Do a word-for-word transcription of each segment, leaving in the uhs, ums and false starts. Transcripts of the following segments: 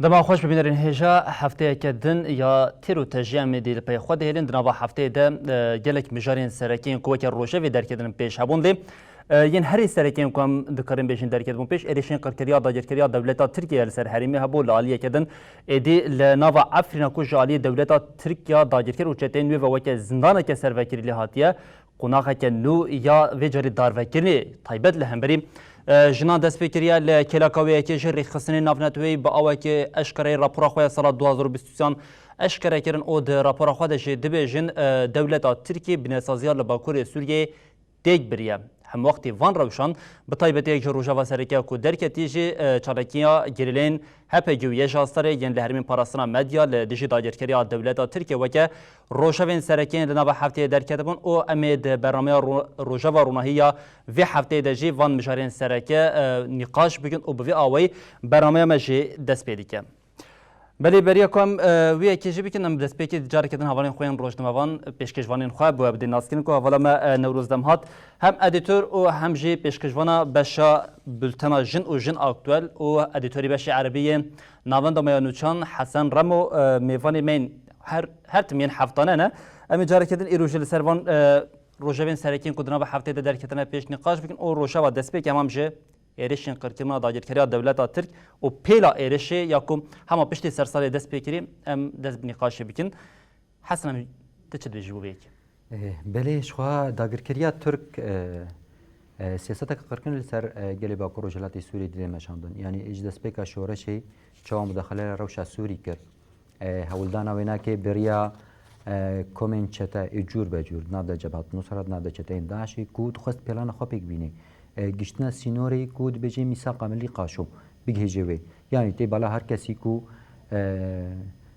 Dema xweş bibînerên hêja, hefteyeke din ya têr û tejî em ê dî li pey xwe dihêlin. Di nava hefteyê de, e, gelek mijarên sereke yên ku weke rojevê derketin pêş hebûn lê, e, yên herî sereke yên ku em dikarin bêjin derketibûn pêş, êrişên qirkeriya dagirkeriya dewleta Tirkiye li ser herêmê hebû. Li aliyeke din êdî li nava Efrîna ku ji aliyê dewleta Tirkiye dagirker û çeteyên wê ve weke zindaneke servekirî lê hatiye, qonaxeke nû ya vê carê darvekirinê taybet li hemberî, e, jinan dest pê kiriye. Li kêleka wê yekê jî rêxistinên navneteweyî bi awekê eşkereyê rapora xwe ya sala du hazar û bîst û sê eşkere kirin û di rapora xwe de jî dibêjin, e, dewleta Tirkiyê binesaziya li Bakurê Sûriyeyê têk biriye. Hemwextî van rewşan, bi taybetî yek ji rojeva sereke ku derketî jî, e, çalakiya gerîleyên H P G û Y J A Starê yên li herêmên parastina medya li dijî dagirkeriya dewleta Tirkiye weke rojevên sereke yên li nava hefteyê derketibûn û em ê di bernameya ro-, rojeva ronahî ya vê hefteyê de jî van mijarên sereke, e, nîqaş bikin û bi vî awayî bernameya me jî dest pê dike. Belê, beriya ku em, e, wî yekê jî bikin, em destpêkê carekê din hevalên xwe yên rojnamevan, pêşkêşvanên xwe bi we bidin naskirin ku hevala me, e, Newroz Demhat hem edîtor û hem jî pêşkêşvana beşa bultena Jin û Jin Aktuel û edîtorî beşê erebî yê Navenda me ya Nûçan Hesen Remo, e, mêvanê me yên her, her tim yên heftane ne. Em ê carekê din îro jî li ser van, e, rojevên serekî yên ku di nava hefteyê de derketine pêş nîqaş bikin û rojeva destpêkê em jî êrişên qirkirina dagirkeriya dewleta Tirk û pêla êrişê ya ku hema piştî sersalê dest pê kirî, em dest bi nîqaşê bikin. Hesen, em, tu çi dibêjî bo vê yekê? Eh, belê, ji xwe dagirkeriya Tirk, eh, eh, siyaseteke qirkin li ser, eh, gelê Bakur Rojhilatê Sûriyê dide meşandin. Yanî ji destpêka şoreşê çawa mudaxele rewşa Sûrî kir. E, hewldana wênakê beriya, e, komên çete ê cûr be cûr, nav de Cebhat Nusret, nav de çeteyên DAIŞê ku dixwest pêlana xwe pêk bînê. E, giştina sînorê ku dibêje mîsaqa milî qaşo, bigihêje wê. Yanî tê bala her kesî ku, e,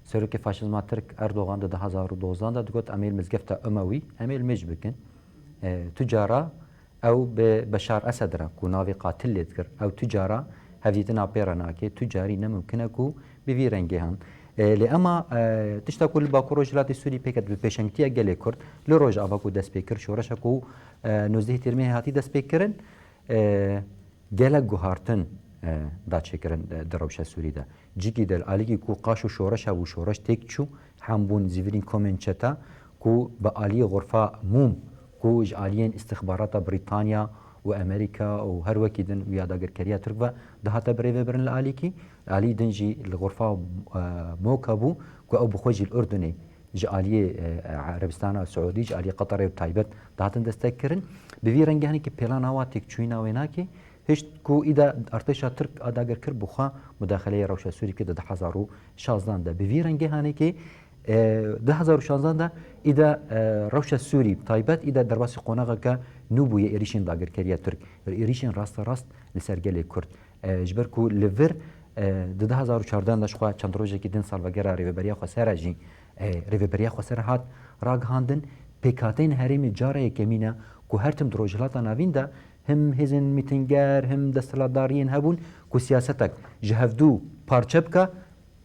serokê faşizma Tirk Erdogan di du hazar û dozdan de digot, "Em ê li mizgefta Umewî, em ê li mêj bikin." E, tu cara Ew bi Beşar Esed re ku navê qatil lê dikir, ew tu cara hevdîtina pê re nake, tu carî ne mimkin e ku bi vî rengê han. E, lê ema, e, tişta ku li Bakur Rojhilatê Sûrî pêket bi pêşengtiya gelê Kurd li Rojava ku dest pê kir, şoreşa ku, e, nozdehê Tîrmehê hatî dest pê kirin, e, gelek guhartin, e, da çêkirin, e, di rewşa Sûrî de. Cîkî de li alîkî ku qaşo şoreş hebû, şoreş têk çû, hem bûn zîvirîn komên çete ku bi aliyê xurfa mûm ku ji aliyên îstixbarata Brîtanya û Amerîka û her wekî din û ya dagirkeriya Tirk ve dihate birêvebirin li alîkî. Alî din jî li xurfa, e, mok hebû ku ew bi xwe jî li Urdunê ji aliyê, e, Erebistana Siûdî, ji aliyê Qeterê bi taybet dihatin destekkirin. Bi vî rengî henekî pêlana wa têkçûyîna wê nake. Hişt ku îda artêşa Tirk a dagirkir bi xwe mudaxeleyê rewşa Sûrî kir di du hazar û şazdan de. Bi vî rengê hanekê, e, du hazar û şazdan de îda, e, rewşa Sûrî bi taybet îda derbasî qonaxeke nû bûye êrîşên dagirkeriya Tirk. Êrîşên rasterast li ser gelê Kurd. E, ji ber ku li vir, e, di du hazar û çardan de ji xwe çend rojekî din salvegera Rêveberiya Xweser e jî, e, Rêveberiya Xweser hat ragihandin, pêkhateyên herêmê cara yekemîn e ku her tim di Rojhilata Navîn de him hêzên mîtînger, him desthilatdariyên hebûn ku siyasetek ji hevdû parçe bike,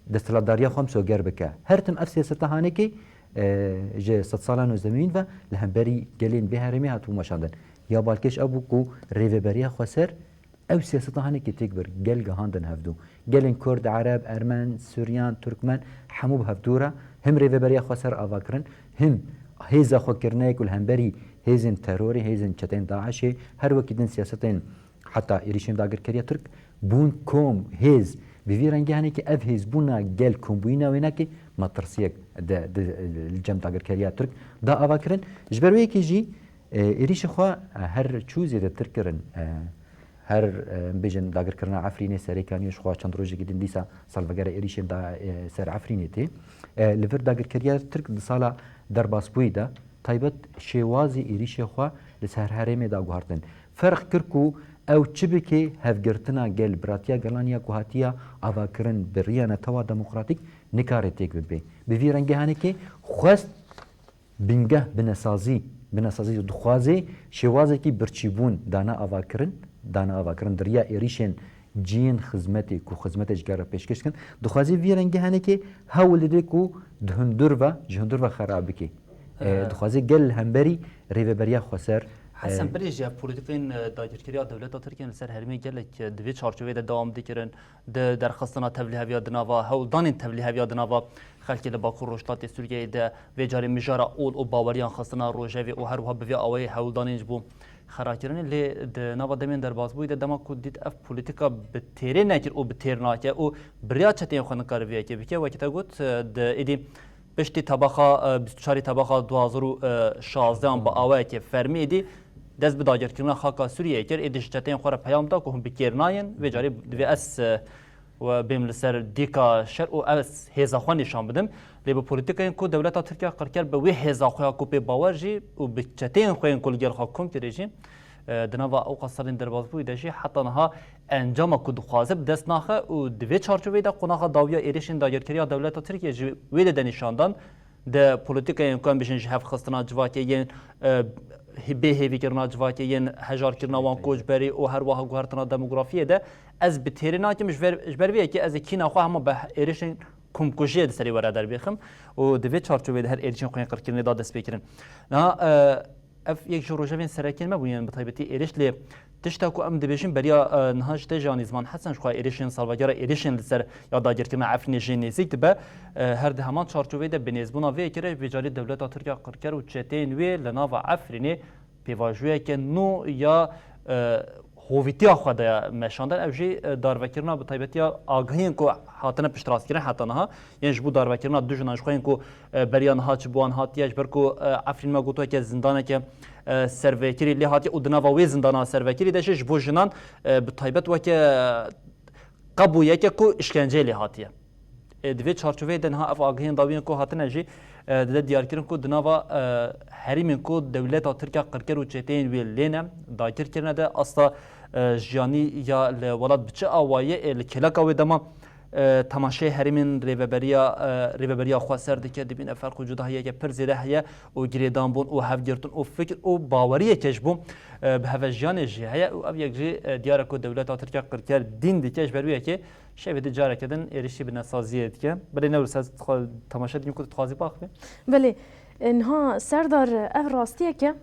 desthilatdariya xwe misoger bike. Her tim ev siyaseta hanekê, e, ji sedsala nozdehemîn ve li hemberî gelên vê herêmê hatibû meşandin. Ya balkêş ew bû ku Rêveberiya Xweser ew siyaseta hanekê têk bir, gel gihandin hevdû. Gelên Kurd, Ereb, Ermen, Suryan, Turkmen hemû bi hevdû re him Rêveberiya Xweser ava kirin, him hêza xwe kirine ku li hemberî hêzên terorê, hêzên çeteyên DAIŞê, her wekî din siyasetên heta êrîşên dagirkeriya Tirk bûn kom, hêz. Bi vî rengî henekî ev hêzbûna gel, kombûyîna wênakê metirsiyek de, de, li cem dagirkeriya Tirk da ava kirin. Ji ber wê yekê jî, e, êrîşê xwe, e, her çû zêdetir kirin. E, her, e, em bêjin dagirkirina Efrînê serê kaniyê ji xwe çend rojekî din dîsa salvegera êrîşên da, e, ser Efrînê tê. E, li vir dagirkeriya Tirk di sala derbasbûyî de taybet şêwazê êrîşê xwe li ser herêmê da guhartin. Ferq kir ku ew çi bike, hevgirtina gel, biratiya gelan ya ku hatiya avakirin bi riya netewa demokratîk nikare têk bibe. Bi vî rengê hanekê xwest bingeh binesazî, binesazî dixwaze şêwazekî birçîbûn dane avakirin, dane avakirin di riya êrîşên cihên xizmetê ku xizmetê ji gel re pêşkêş dikin. Dixwaze vî rengê henekê hewl dide ku di hundir ve, ji hundir ve xera bike. E, dixwaze gel li hemberî Rêveberiya Xweser Hesen, Ee, birê jî ev polîtîkên, e, dagirkeriya dewleta Tirkiye li ser herêmê gelek, e, di vê çarçoveyê de dewam dikirin. Di derxistina tevlîheviya di nava hewldanên tevlîheviya di nava xelkê li Bakur Rojhilatê Sûriyeyê de vê carê mijara ol û baweriyan xistina rojevê û her wiha bi vê awayê hewldanên ji bo xerakirinê. Lê di nava demên derbasbûyî de dema ku dît ev polîtîka bi têrê nekir û bi têr nake û bi riya çeteyên xwe nikare vê yekê bike, wekî te got, e, di êdî piştî tebaxa, e, bîst û çarê tebaxa du hazar û şazdehan bi awayekê fermî êdî dest bi dagirkirina xaka Sûriyeyê kir, êdî ji çeteyên xwe re peyam da ku hûn bi kêr nayên, vê carê divê ez, e, we bêm li ser dîka şer û ez hêza xwe nîşan bidim. Lê bi polîtîkayên ku dewleta Tirkiye qirker bi wê hêza xwe ya ku pê bawer jî û bi çeteyên xwe yên ku li gel xwe kom kirê jî, e, di nava ewqas salên derbasbûyî de jî heta niha encama ku dixwaze bi dest naxe û di vê çarçoveyê de qonaxa dawiya êrişên dagirkeriya dewleta Tirkiye ji wê de de nîşandan di polîtîkayên ku em bijin ji hevxistina civakê yên, e, bê hêvîkirina civakê yên hejarkirina wan koçberî û her wiha guhertina demografiyê de ez bi têrê nakim ji ber, ji ber vê yekê ez ê kîna xwe hema bi êrişên komkujiyê di serê we re derbêxim û di vê çarçoveyê de her êrişên xwe yên qirkirinê da destpêkirin. Niha, e, Ev yek ji rojevên serekên me bû, yên bi taybetî êrîş, lê tişta ku em dibêjin beriya, e, niha ji te jî Nîzman Hesen ji xwe êrîşên salvegera êrîşên li ser ya dagirkirina Efrînê jê nêzîk dibe. E, her di heman çarçoveyê de bi nêzbûna vê yekê re vê carî dewleta Tirk ya qirker û çeteyên wê li nava Efrînê pêvajoyeke nû ya, e, hovîtiya xwe de meşandin. Ev jî, e, darvekirina bi taybetiya agahiyên ku hatine piştrastkirin heta niha, yên ji bo darvekirina du jinan ji xwe yên ku, e, beriya niha çi bi wan hatiye, ji ber ku, e, Efrîn me got weke zindaneke, e, servekirî lê hatiye û di nava wê zindana servekirî de jî ji bo jinan, e, bi taybet weke qebûyeke ku îşkenceyê lê hatiye. E, di vê çarçoveyê de niha ev agahiyên dawiyên ku hatine jî, e, dide diyarkirin ku di nava, e, herêmên ku dewleta Tirk ya qirker û çeteyên wê lê ne, dagir kirine de asta, e, jiyanî ya li welat bi çi awayî ye, e, li kêleka wê dema, e, temaşeyê herêmên rêveberiya, e, rêveberiya xwe ser dike, dibîne ferq û cudahiyeke pir zêde heye û girêdanbûn û hevgirtin û fikr û baweriyeke ji bo, e, bi heve jiyanê jî heye û ev yek jî, e, diyar e ku dewleta Tirk ya qirker dîn dike, ji ber wê yekê şevê di careke din êrişî bi nesaziyê dike. Belê Newroz, ez dixwa-, temaşe dikîm ku tu dixwazî baxivî. Belê, e, niha Serdar, ev rastiyek e.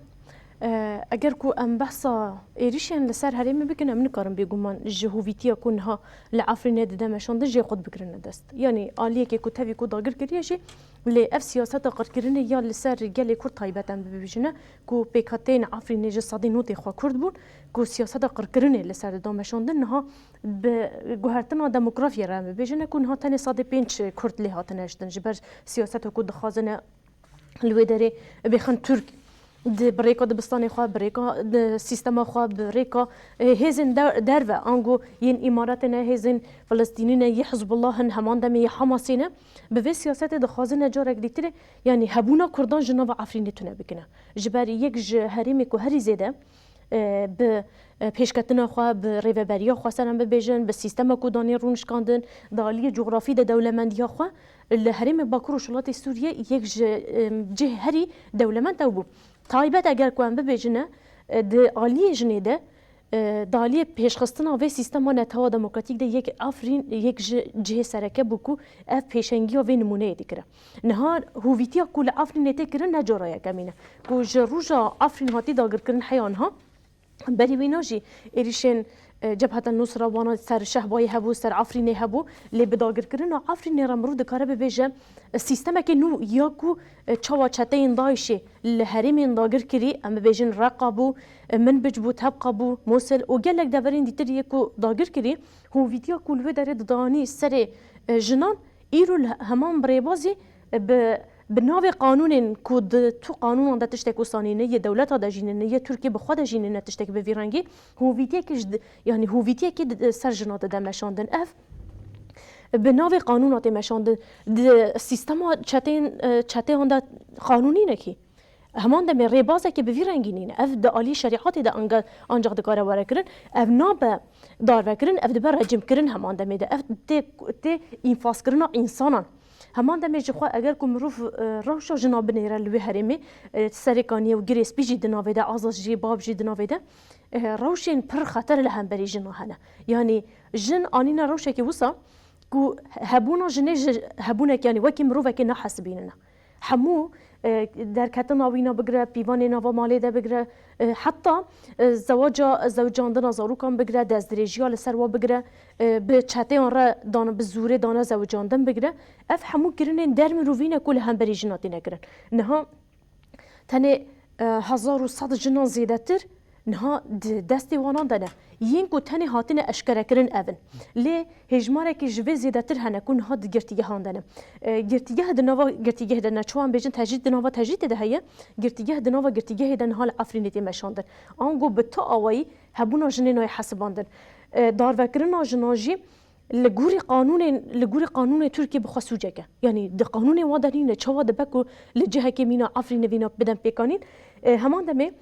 E, eger ku em behsa êrişên li ser herêmê bikin, em nikarin bêguman ji hovîtiya ku niha li Efrînê dide meşandin jê xwe bigirine dest. Yanî aliyekê ku tevî ku dagir kiriye jî, lê ev siyaseta qirkirinê ya li ser gelê Kurd taybet em bibêjine ku pêkhateyên Efrînê ji sedî notê xwe Kurd bûn, ku siyaseta qirkirinê li ser dida meşandin niha bi guhertina demografiyê re em bibêjine ku niha tenê sedê pênc Kurd lê hatine hiştin ji ber siyaseta ku dixwazine li wê derê bêxin Tirk di, bi rêka dibistanê xwe, bi rêka di sîstema xwe, bi rêka, e, hêzên der-, derve, ango yên Îmaratê ne, hêzên Filistînî ne, yê Hizbullah in, heman demê yê Hamasê ne. Bi vê siyasetê dixwazine carek dîtirê, yanî hebûna Kurdan ji nava Efrînê tune bikine. Ji ber yek ji herêmê ku herî zêde, e, bi, e, pêşketina xwe, bi rêveberiya xwe ser em bibêjin, bi sîstema ku danê rûnişkandin, di aliyê cografî de dewlemendiya xwe, li herêmê Bakur û Rojhilatê Sûriyê yek ji, e, cih herî dewlemend ew bû. Taybet eger ku em bibêjine, e, di aliyê jinê de, e, di aliyê pêşxistina vê sîstema netewa demokratîk de yek Efrîn, yek ji cihê sereke bû ku ev pêşengiya vê nimûneyê dikire. Niha hovîtiya ku li Efrînê tê kirin ne cara yekemîn e. Ku ji roja Efrîn hatî dagirkirin heya niha, berî wîna jî êrîşên, e, Cebheta Nusra wana ser Şehbayê hebû, ser Efrînê hebû, lê bi dagirkirina Efrînê re mirov dikare bibêje, e, sîstemekê nû ya ku, e, çawa çeteyên DAIŞê li herêmên dagir kirî, em bibêjin Reqa bû, e, Minbic bû, Tebqa bû, Mosil û gelek deverên dîtir yê ku dagir kirî, hovîtiya ku li wê derê didanî serê, e, jinan, îro li heman bi rêbazî, e, bi, bi navê qanûnên ku di tu qanûnan de tiştek wisa nîne, yê dewleta de jî nîne, yê Tirkiyê bi xwe de jî nîne tiştek bi vî rengî, hovîtiyekê ji di-, yanî hovîtiyekê di, ser jina dide meşandin. Ev bi navê qanûna tê meşandin. Di sîstema çeteyên, e, çeteyan de qanûnî nekî. Heman demê rêbazeke bi vî rengî nîne. Ev di alî şerîatê de ange-, ancax dikare were kirin. Ev nabe darvekirin, ev dibe recîmkirin heman demê de. Ev tê, tê înfaskirina însanan. Heman demê ji xwe eger ku mirov, e, rewşa jina binêre li wê herêmê, e, Serêkaniyê û Girê Spî jî di navê de, Azaz jî, Bab jî di navê de, e, rewşên pir xeter li hemberî jina hene. Yanî jin anîne rewşekê wisa ku hebûna jinê ji hebûnek, yanî wekî mirovekê nahesibînine. hemû, e, derketina wîna bigire, pîvanê nava malê de bigire, e, heta, e, zewaca, zewicandina zarokan bigire, destdirêjiya li ser wa bigire, e, bi çeteyan re dane, bi zûrê dane zewicandin bigire. Ev hemû kirinên der mirovî ne ku li hemberî jina têne kirin. Niha tenê, e, hezar û sed jinan zêdetir niha di destê wanan de ne. Yên ku tenê hatine eşkerekirin ev in. Lê hêjmarekî ji vê zêdetir hene ku niha di girtîgehan de ne. E, girtîgeh di nava girtîgeh de ne. Çawa em bêjin tecrîd di nava tecrîdê de heye, girtîgeh di nava girtîgehê de niha li Efrînê tê meşandin. Ango bi tu awayî hebûna jinê nayê hesibandin. E, darvekirina jinan jî li gorî qanûnên, li gorî qanûnê Tirkiyê bi xwe sûcek e. Yanî di qanûnê wan de nîne, çawa dibe ku li cihekê mîna Efrînê vîna bidin pêkanîn? E, heman demê,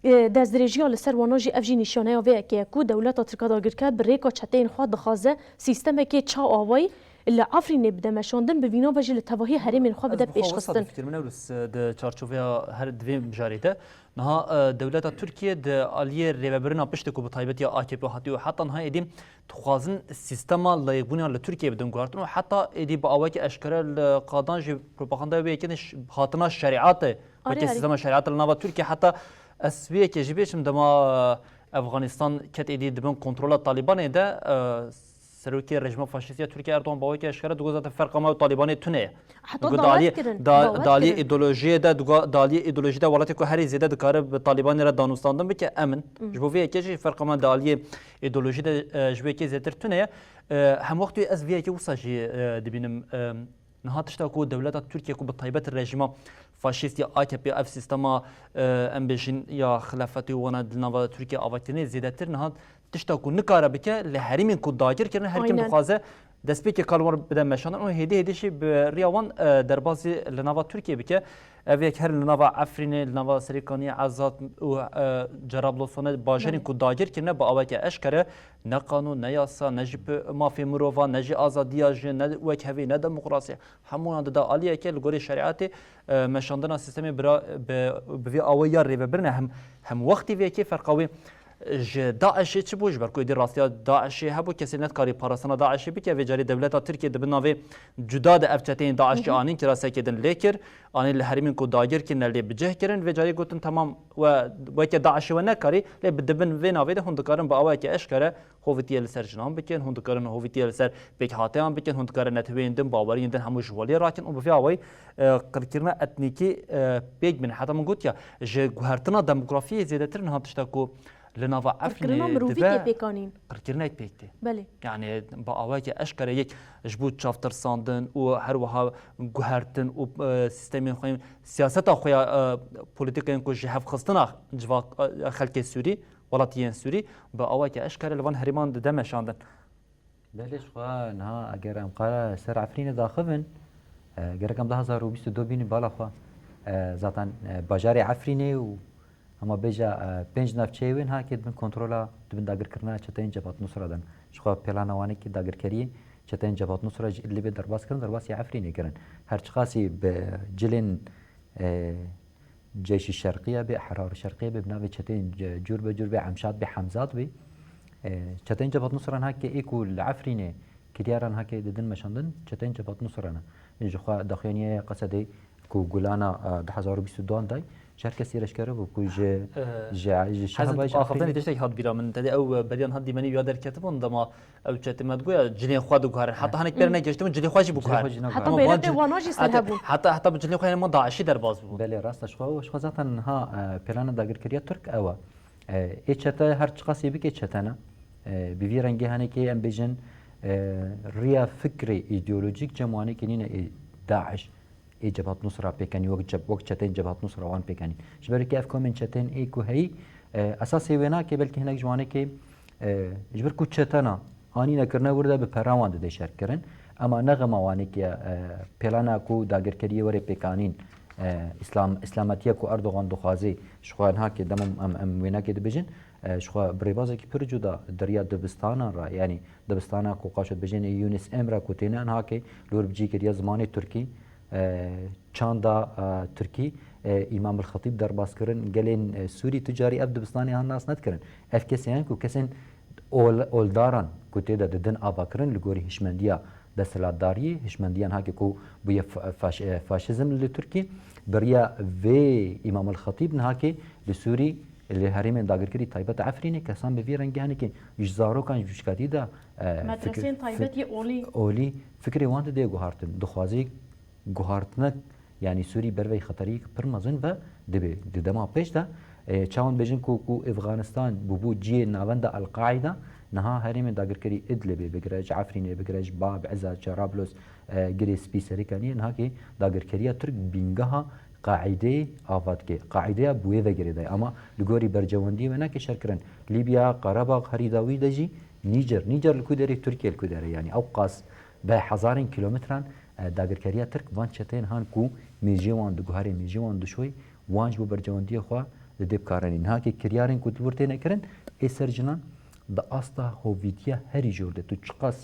e, destdirêjiya li ser wana jî ev jî nîşaneya vê yekê ye ku dewleta Tirk a dagirker bi rêka çeteyên xwe dixwaze sîstemekê çaw awayî li Efrînê bide meşandin, bi vîna ve jî li tevahî herêmên xwe bide pêşxistin. Fikir min Ewrus, e, di çarçoveya her di vê mijarê de. Niha, e, dewleta Tirkiye di aliyê rêvebirina piştê ku bi taybetiya A K P hatî û heta niha êdî dixwazin sîstema layîqbûna li Tirkiye bidin guhertin û heta êdî bi awayekî eşkere li qadan jî propagandaya wê yekê ş-, hatina şerîatê, Arê, wekî arê. Sîstema şerîatê li nava Tirkiye heta ez wê yekê jî bêjim dema, e, Efxanistan ket êdî di bin kontrola Talîbanê de, e, Serokê rejîma faşîstî ya Tirkiye Erdogan bi awayekî eşkere digot zaten ferqa me û Talîbanê tune ye. Heta Digot dawet daliyê, kirin, da-, dawet daliyê kirin. Îdeolojiyê de, digo-, daliyê îdeolojî de welatê ku herî zêde dikare bi Talîbanê re danûstandin bike, em in. Mhm. Ji bo vê yekê jî ferqa me daliyê îdeolojî de, e, ji bo yekê zêtir tune ye. E, hem wextî ez vê yekê wisa jî, e, dibînim, e, niha tişta ku dewleta Tirkiye ku bi taybet rejîma faşîst ya A K P ev sîstema, e, em bêjin ya xilafetê wana di nava Tirkiye avakirinê zêdetir niha tişta ku nikare bike, li herêmên ku dagir kirine, her kim Aynen. dixwaze destpêkê kar wan bide meşandin û hêdî hêdî jî bi riya wan, e, derbazî li nava Tirkiye bike. Ev yek her li nava Efrînê, li nava Serêkaniyê, Ezad û, e, Cerablûsanê bajarên Belê. ku dagir kirine bi aweke eşkere ne qanûn, ne yasa, ne jî bi mafê mirova, ne jî azadiya jin, ne wekhevî, ne demokrasî. Hemûyan dida aliyeke li gorî şerîetê, e, meşandina sîstemê bira-, bi, bi vî awayî ya rêvebirin e. Hem, hem wextî vê yekê ferqa wê ji DAIŞê çi bû? Ji ber ku êdî rastiya DAIŞê hebû, kesê nedikarî parastina DAIŞê bike. Vê carê dewleta Tirkiye di bin navê cuda de ev çeteyên DAIŞê Hı hı. anîn, kirasekê din lê kir. Anîn li herêmên ku dagir kirine lê bi cih kirin. Vê carê gotin, temam, we weke DAIŞê we nekarî, lê bi di bin vê navê de hûn dikarin bi awayeke eşkere hovîtiyê li ser jinan bikin, hûn dikarin hovîtiyê li ser pêkhateyan bikin, hûn dikarin neteweyên din, baweriyên din hemû ji holê rakin û bi vê awayî, e, qirkirina etnîkî, e, pêk bînin. Heta min gotiya, ji guhertina demografiyê zêdetir niha tişta ku li nava Qirkirina Efrînê mirovî dibe, tê pêkanîn. Qirkirinek pêk tê. Belê. Yani bi awayeke eşkere yek ji bo çavtirsandin û her wiha guhertin û, e, sîstemên xwe, siyaseta xwe ya, e, polîtîkayên ku ji hevxistina civak, e, xelkê Sûrî, welatiyên Sûrî, bi awayeke eşkere li van herêman dide meşandin. Belê, ji xwe niha eger em qala ser Efrînê daxivin, e, gerek em du hazar û bîst û du bînin bala xwe. E, zaten, e, bajarê Efrînê û hema bêje, e, pênc navçeyê wê niha kê dibin kontrola, dibin dagirkirina çeteyên Cebhat Nusra de ne. Ji xwe plana wanekî dagirkeriyê çeteyên Cebhat Nusra ji Idlibê derbas kirin, derbasî Efrînê kirin. Her çiqasî bi cilên, e, Ceyşî Şerqiye bê, Ehrar Şerqiye bê, bi navê çeteyên ce-, cûr be cûr bê, Emşad bê, Hemzat bê. E, çeteyên Cebhat Nusra niha kê ê ku li Efrînê kiryara niha kê didin meşandin, çeteyên Cebhat Nusra ne. Ji xwe daxuyaniye ya Qesedê ku Gulana, e, du hazar û bîst û du an day, ji her kesî re eşkere bû ku ji, E, ji, ji Hezin şehaba ji axaftenî Efrînê. Tiştek hat bîra min. Tedê ew, e, beriyan hat dîmenî ya derketibûn dema ew çetê me digoya cilên xwe diguherin. Heta hinek pêre negeştibûn, cilê xwe jî biguherin. Cilê xwe jî Heta naguherin. Ama beyrek wan wana jî ser Heta, hebûn. heta, heta bi cilê xwe hene ma DAIŞî derbas bûn. Belê, rast e. Ji xwe, ji xwe zaten niha, e, plana dagirkeriya Tirk ew e. E, ê çete her çiqasî bike çete ne. E, bi vî rengê henekê em bêjin, e, riya fikrê îdeolojîk cem wanekê nîne ê DAIŞ, ê Cebhat Nusra pêkenî, wek ceb-, wek çeteyên Cebhat Nusra wan pêkenî. Ji ber ku ev komên çeteyên ê ku heyî, e, esasê wê nake, belkî hinek ji wanekê, e, ji ber ku çetena anîne kirine wir de bi pera wan dide şer kirin. Ema ne xema wanekê ye, e, plana ku dagirkeriyê were pêkanîn, e, Îslam, Îslametiye ku Erdogan dixwazê, ji xwe niha kê dem em, em, em wê nake dibêjin, e, ji xwe bi rêbazekî pir cuda di riya dibistanan re, yanî dibistana ku qaşo dibêjin ê Yunus Emre ku têne niha kê li wir bi cî kiriye zimanê Tirkî, e, çanda, e, Tirkî, e, Îmam el Xetîb derbas kirin, gelên, e, Sûrî tu carî ev dibistanê han nas nedikirin. Ev kesên ku kesên ol-, oldaran ku tê de didin avakirin li gorî hişmendiya desthilatdariyê, hişmendiya nihakê ku bûye fa-, faş-, e, faşizm li Tirkiyê, bi riya vê Îmam el Xetîb nihakê li Sûrî, li herêmên dagirkirî taybet Efrînê kesan bi vî rengî hene ki ji zarokan ji bûçkatî de, e, fikir-, Medreseyên fi-, taybet yê olî. Olî, fikrê wan didê guhartin. Dixwazî guhartinek, yanî Sûrî ber vê xeteriyek pir mezin ve dibe. Di dema pêş de, e, çawan bêjin ku, ku Efxanistan bûbû cihê navenda El-Qaîda, niha herêmên dagirkerî Idlibê bigire, ji Efrînê bigire, ji Bab, Eza, Cerablos, e, Girê Spî, Serê Kaniyê, niha ki dagirkeriya Tirk bîngeha Qaîdeyê ava dike. Qaîdeya bi wê ve girêdayê. Ama li gorî bercewendiyê wênakê şer kirin. Lîbya, Qerebax, herî dawî de jî Nîcer. Nîcer li ku derê? Tirkiye li ku derê? Yanî ew qas bi hezarên kîlometran, e, dagirkeriya Tirk van çeteyên han ku mêjê wan diguherê, mêjê wan dişoyê, wan ji bo bercewendiyê xwe didê bi kar re nîn. Niha ki kiryarên ku di wir têne kirin, ê ser jinan di asta hovîtiya herî jor de. Tu çiqas,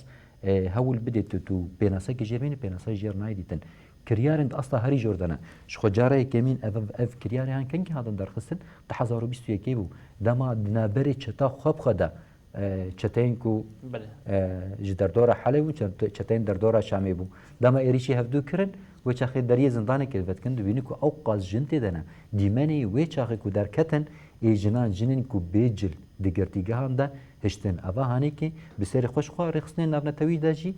e, hewl bidê, tu, tu pênasekê jê bînî, pênase jê re nayê dîtin. Kiryarên di asta herî jor de ne. Ji xwe cara yekemîn ev, ev, ev kiryarê han kengî hatin derxistin? Di hezar û bîst û yekê bû. Dema di navberê çeta xwe bi xwe de, e, çeteyên ku, Belê. e, ji derdora Helê bûn, çete-, çeteyên derdora Şamê bûn. Dema êrîşî hevdû kirin, wê çaxê deriyê zindanekê divetin, dibînî ku ew qas jin tê de ne. Dîmenê wê çaxê ku derketin, ê jinan, jinên ku bê cil di girtîgehan de hiştin. Eva hanê ki bi serê xwe ji xwe rêxistinên navnetewî de jî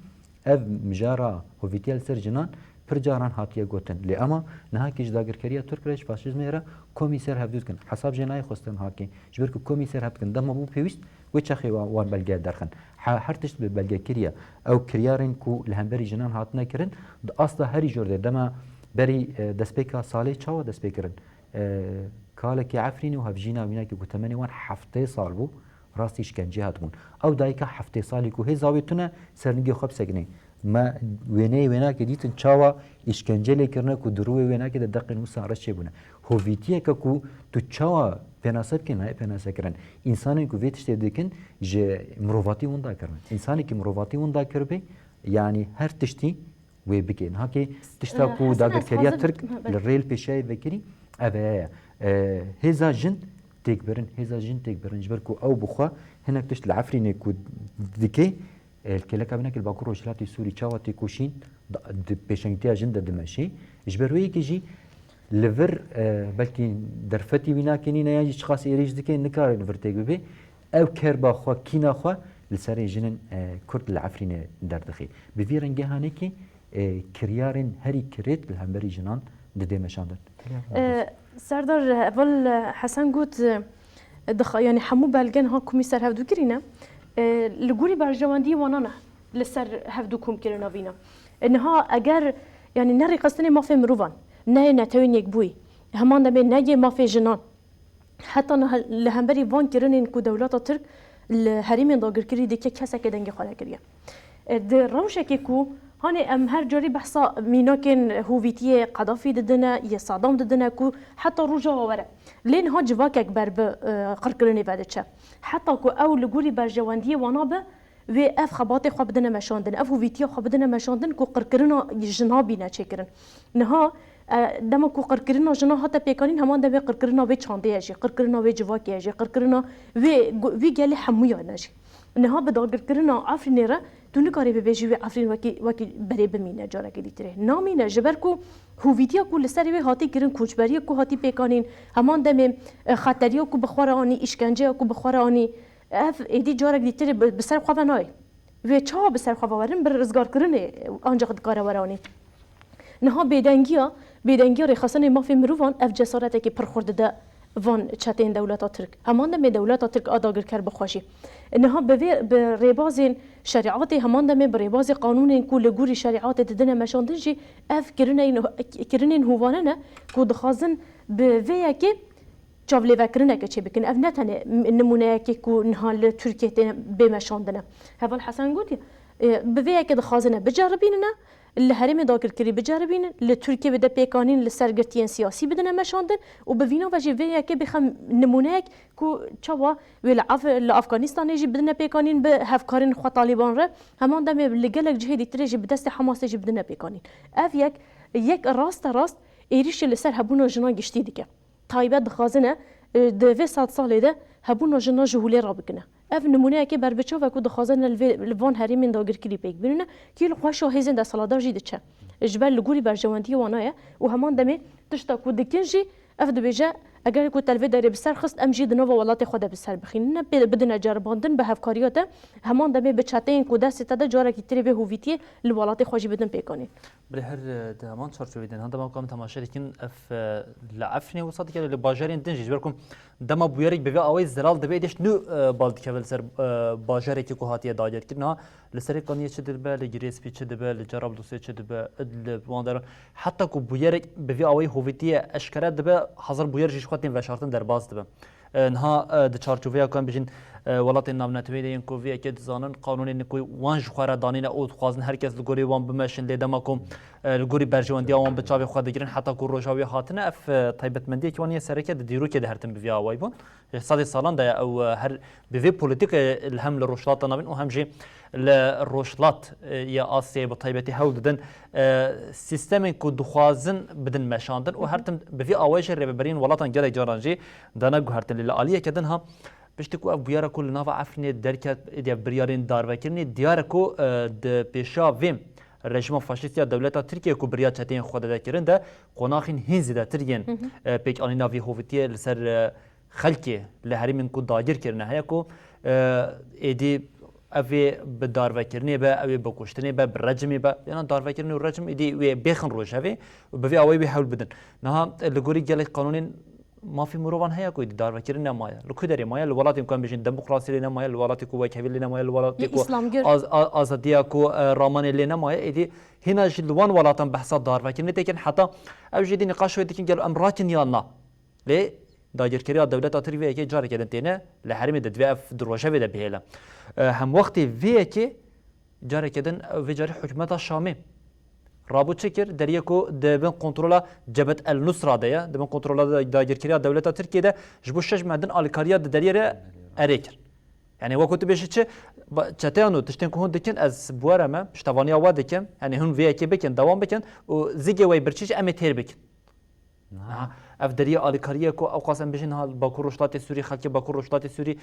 ev mijara hovîtiya li ser jinan pir caran hatiye gotin. Lê ema niha ki ji dagirkeriya Tirk re, ji faşîzmê re komî ser hevdû dikin. Hesab jê nayê xwestin hakê. Ji ber ku komî ser hev dikin, dema bû pêwîst, wê çaxê wan, wan belge derxin. He-, her tişt bi belge kiriye. Ew kiryarên ku li hemberî jinan hatine kirin, di asta herî jor de, dema berî, e, destpêka salê çawa dest pê kirin? E, kalekî Efrînê û hevjîna wînakî ku temenê wan heftê sal bû, rastî îşkencê hatibûn. Ew dayika heftê salî ku hêza wê tune, sernigê xwe bisekinê. Me wêneyê wênakê dîtin çawa îşkence lê kirine ku di rûyê wênakê de deqên wisa reş çêbûne. Hovîtiyeke ku tu çawa pênase bikî, nayê pênase kirin. Însanên ku vê tiştê dikin, ji mirovatî winda kirine. Însanekî mirovatî winda kiribê, yanî her tiştî wê bike. Niha ki tişta Ee, ku Hesen, ez dagirkeriya dixwazim Tirk Ha, belê. li rê li pêşiyayê vekirî, ev heye ye. Ee, hêza jin têk birin, hêza jin têk birin. Ji ber ku ew bi xwe hinek tişt li Efrînê ku dike, e, li kêleka binekê li Bakur Rojhilatê Sûrî çawa têkoşîn di, di pêşengtiya jin de dimeşê. Ji ber wê yekê jî li vir, e, belkî derfetî wî nake nîne yan jî çiqas êrîş dike, nikare li vir têk bibe. Ew kerba xwe, kîna xwe li serê jinên, e, Kurd li Efrînê derdixê. Bi vî rengê hanekî, e, kiryarên herî kirêt li hemberî jinan didê meşandin. E, Serdar, heval Hesen got, e, dixa-, yanî hemû belge niha komî ser hevdû kirî ne. E, li gorî berjewendiyê wana ne li ser hevdû komkirina vî ne. E, niha eger, yanî ne rêxistinê mafê mirovan, ne yê Netewên Yekbûyî, heman demê ne yê mafê jinan, heta niha li hemberî van kirinên ku dewleta Tirk li herêmên dagirkirî dike, kesekê dengê xwe nekiriye. E, di rewşekê ku hanê em her carî behsa mînakên hovîtiyê Qedafî didine, yê Sadam didine ku heta roja were. Lê niha civakek ber bi, e, qirkirinê ve diçe. Heta ku ew li gorî berjewendiyê wana be, wê ev xebatê xwe bidine meşandin, ev hovîtiya xwe bidine meşandin ku qirkirina jina bîne çêkirin. Niha, e, dema ku qirkirina jina hate pêkanîn, heman demê qirkirina wê çandê ye jî, qirkirina wê civakê ye jî, qirkirina wê gu-, wî gelê hemûyan e jî. Niha bi dagirkirina Efrînê re tu nikarî bibêjî wê Efrîn wekî, wekî berê bimîne carekê dîtirê. Namîne, ji ber ku hovîtiya ku li serê wê hatî kirin, koçberiya ku hatî pêkanîn, heman demê, e, xeteriya ku bi xwe re anî, îşkenceya ku bi xwe re anî, ev êdî carek dîtirê bi, bi ser xwe ve nayê. Wê çawa bi ser xwe ve werin, bi rizgarkirinê ancaq dikare were anî. Niha bêdengiya, bêdengiya rêxistinê mafê mirovan ev cesaretekî pir xurt dide van çeteyên dewleta Tirk. Heman demê dewleta Tirk a dagirker bi xwe jî. Niha bi vê, bi rêbazên şerîatê, heman demê bi rêbazê qanûnên ku li gorî şerîatê didine meşandin jî ev kirinên, kirinên hovane ne ku dixwazin bi vê yekê çavlêvekirineke çêbikin. Ev ne tenê m-, nimûneyekê ku niha li Tirkiyê tê bê meşandine. Heval Hesen gotiye, e, bi vê yekê dixwazine biceribînine, li herêmê dagirkirî biceribînin, li Tirkiyê bide pêkanîn, li ser girtiyên siyasî bidine meşandin û bi vîna ve jî vê yekê bixe nimûneyek ku çawa wê li Af-, li Afganistanê jî bidine pêkanîn bi hevkarên xwe Talîban re, heman demê li gelek cihê dîtirê jî bi destê Hamasê jî bidine pêkanîn. Ev yek, yek raste rast êrîşê li ser hebûna jinan giştî dike. Taybet dixwazine, e, di vê sed salê de hebûna jinan ji holê rabikine. Ev nimûneyekê berbiçav e ku dixwaze ne li vê, li van herêmên dagirkirî pêk bînîne, kî li xweşa hêzên desthilatdar jî diçe. Ji ber li gorî berjewendiyê wan e û heman demê tişta ku dikin jî ev dibêje, eger ku te li vê derê bi ser xist, em jî di nava welatê xwe de bi ser bixînine, pê bidine ceribandin bi hevkariya te, heman demê bi çeteyên ku destê te de carekî tirê vê hovîtiyê li welatê xwe jî bidin pêkanîn. Belê her, e, di heman çarçovê de niha dema ku em temaşe dikin, ev, e, li Efrînê wisa dikeve, li bajarên din jî, ji ber ku dema bûyerek bi vê awayî zelal dibe, êdî ji nû, e, bal dikeve li ser, e, bajarekî ku hatiye dagirkirin. Ha, li Serê Kaniyê çi dibe, li Girê Spî çi dibe, li Cerablûsê çi dibe, li wan deran. Heta ku bûyerek bi vê awayî hovîtiye eşkere dibe, hezar bûyer jî ji xwe tên veşartin derbas dibe. E, niha, e, di çarçoveya ku em bijîn, e, welatên navneteweyî de yên ku vê yekê dizanin, qanûnên ku wan ji xwe re danîne û dixwazin her kes li gorî wan bimeşin, lê dema ku, e, li gorî berjewendiya wan bi çavê xwe digirin, heta ku roja wê hatine, ev, e, taybetmendiyekî wan yê sereke di dîrokê de her tim bi vî awayî bûn. Ji sedê salan de ye ew, e, her bi vê polîtîkayê li hem li Rojhilata Navîn û hem jî li Rojhilat, e, yê Asyayê bi taybetî hewl didin, e, sîstemên ku dixwazin bidin meşandin û her tim bi vî awayî jî rêveberiyên welatan gelek caran jî dane guhertin. Lê li aliyeke din ha, piştî ku ev bûyera ku li nava Efrînê derket, êdî ev biryarên darvekirinê, diyar e ku, e, di pêşa vê rejîma faşîst ya dewleta Tirkiyê ku biriya çeteyên xwedede kirin de qonaxên hîn zêdetir yên, Hı hı. e, pêkanîna vî hovîtiyê li ser, e, xelkê li herêmên ku dagir kirine heye ku, e, êdî ev ê bi darvekirinê be, ew ê bi kuştinê be, bi recimê be. Yana darvekirin û recim êdî wê bêxin rojevê û bi vê awayî wê hewl bidin. Niha, e, li gorî gelek qanûnên mafê mirovan heye ku êdî darvekirin nemaye. Li ku derê maye? Li welatên ku em bijîn demokrasî lê nemaye, li welatê ku wekhevî lê nemaye, li welatê Yê ku îslamgir. az-, a-, azadiya ku, e, ramanê lê nemaye, êdî hîna jî li wan welatan behsa darvekirinê têkin, heta ew jî dî nîqaş wê dikin gelo em rakin yan na. Lê dagirkeriya dewleta Tirk vê yekê careke din têne li herêmê de, divê ev di rojevê de bihêle. E, hemwextê vê yekê careke din, e, vê carî hikûmeta Şamê rabû çi kir? Deriyê ku di bin kontrola Cebhet El Nusra de ye, di bin kontrola da-, dagirkeriya dewleta Tirkiyê de ji bo şeş meh din alîkariya di deriyê re erê kir. Yani wekî tu bêjî çi, ba-, çeteyan û tiştên ku hûn dikin, ez bi we re me, piştevaniya we dikim. Yani hûn vê yekê bikin, dewam bikin û zîgê we yê birçî jî em ê têr bikin. Niha ev deriyê alîkariyê ku ewqas em bijîn ha Bakur Rojhilatê Sûrî, xelkê Bakur Rojhilatê Sûrî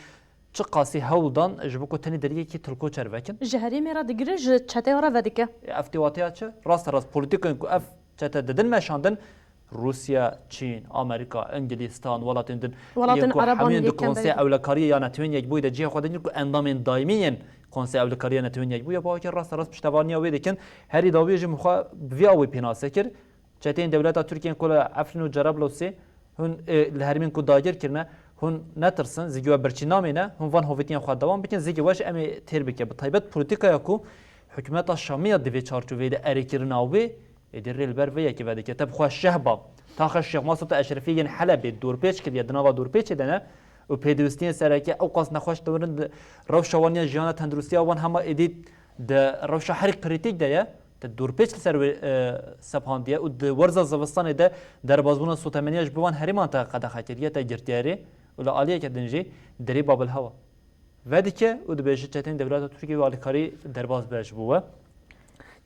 çiqasî hewl dan ji bo ku tenê deriyekî tilkoçer vekin. Ji herêmê re digire, ji çeteya re vedike. Ev tê wateya çi? Rasterast polîtîkayên ku ev çete didin meşandin, Rûsya, Çîn, Amerîka, Îngilîstan, welatên din, Welatên yên ku Ereban hemû yên di yekem Konseya de. Ewlekariyê ya Netewên Yekbûyî de cihê xwe digrin ku endamên daîmî yên Konseya Ewlekariyê ya Netewên Yekbûyî ya, bi awakî rasterast piştevaniya wê dikin. Herî dawiyê jî min xwe bi vî awê pênase kir. Çeteyên dewleta Tirkiyê ku li Efrîn û Cerablûsê hûn, e, li herêmên ku dagir kirine, hûn netirsin, zîgê we birçî namîne, hûn van hovîtiyên xwe dewam bikin, zîgê we jî em ê têr bike. Bi taybet polîtîkaya ku hikûmeta Şamê ya di vê çarçoveyê de erêkirina wê, êdî rê li ber vê yekê vedike. Te bi xwe şeh ba. Taxa Şêx Masûd Eşrefî yên Helebê dorpêç kiriye, di nava dorpêçê de ne û pêdivistiyên sereke ewqas nexweş diwêrin, di rewşa wan ya jiyana tenduristiya wan hema êdî di rewşa herî krîtîk de ye. Te dorpêç li ser wê, e, sepandiye û di werza zivistanê de derbazbûna sotemeniya ji bo van herêman te qedexe kiriye, te girtiye rê û li aliyeke din jî derê Babilhewa vedike û dibêje çeteyên dewleta Tirkiyê wê alîkarî derbas be ji bo we.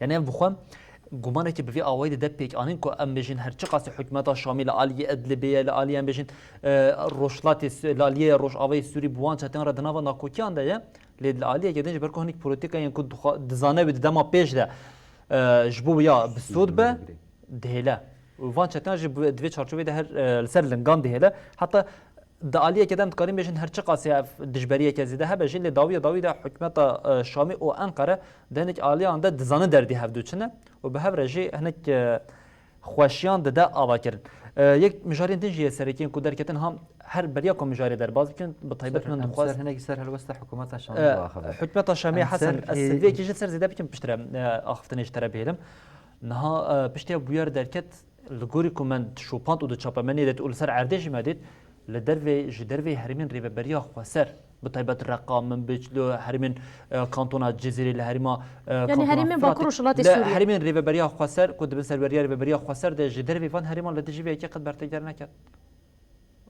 Yani ev bi xwe gumanekî bi vî awayî dide pêkanîn ku em bêjin her çiqasî hikûmeta Şamî li aliyê Idlibê ye, li aliyê em bêjin, e, Rojhilatê Su-, li aliyê Rojavayê Sûrî bi wan çeteyan re di nava nakokiyan de ye. Lê li aliyeke din ji ber ku hinek polîtîkayên ku dixwa-, dizane wê di dema pêş de, e, ji bo ya bi sûd be, dihêle. Û van çeteyan jî bi, di vê çarçovê de her, e, li ser lingan dihêle. Heta di aliyeke de em dikarin bêjin her çiqasî ev dijberiyeke zêde hebe jî, lê dawiya dawî de hikûmeta, e, Şamê û Enqere di hinek aliyan de dizanin derdî hevdû çi ne û bi hev re jî hinek, e, xweşiyan dide ava kirin. E, yek mijarên din jî yê serekî yên ku derketin ham her beriya ku mijarê derbas bikin, bi taybet Ser, min em dixwaz ser hinek ser helwesta hikûmeta Şamê E, biaxive. Hikûmeta Şamê Em Hesen, ser ez hê- vê yekê jî ser zêde bikim piştre, e, axiftinê ji te re bihêlim. Niha, e, piştî ev bûyer derket, li gorî ku me şopand û di çapemeniyê de û li ser erdê jî me dît, li dervê, ji dervê herêmên Rêveberiya Xweser, bi taybet Reqa, Minbic, li herêmên, e, kantona Cizîrê, li herêma, e, Yani kantona herêmên Firatê, Bakur Rojhilatê li Sûriyê. Herêmên Rêveberiya Xweser, ku dibin serweriya Rêveberiya Xweser de, ji dervê van herêman li dijî vê yekê qet bertekdar neket.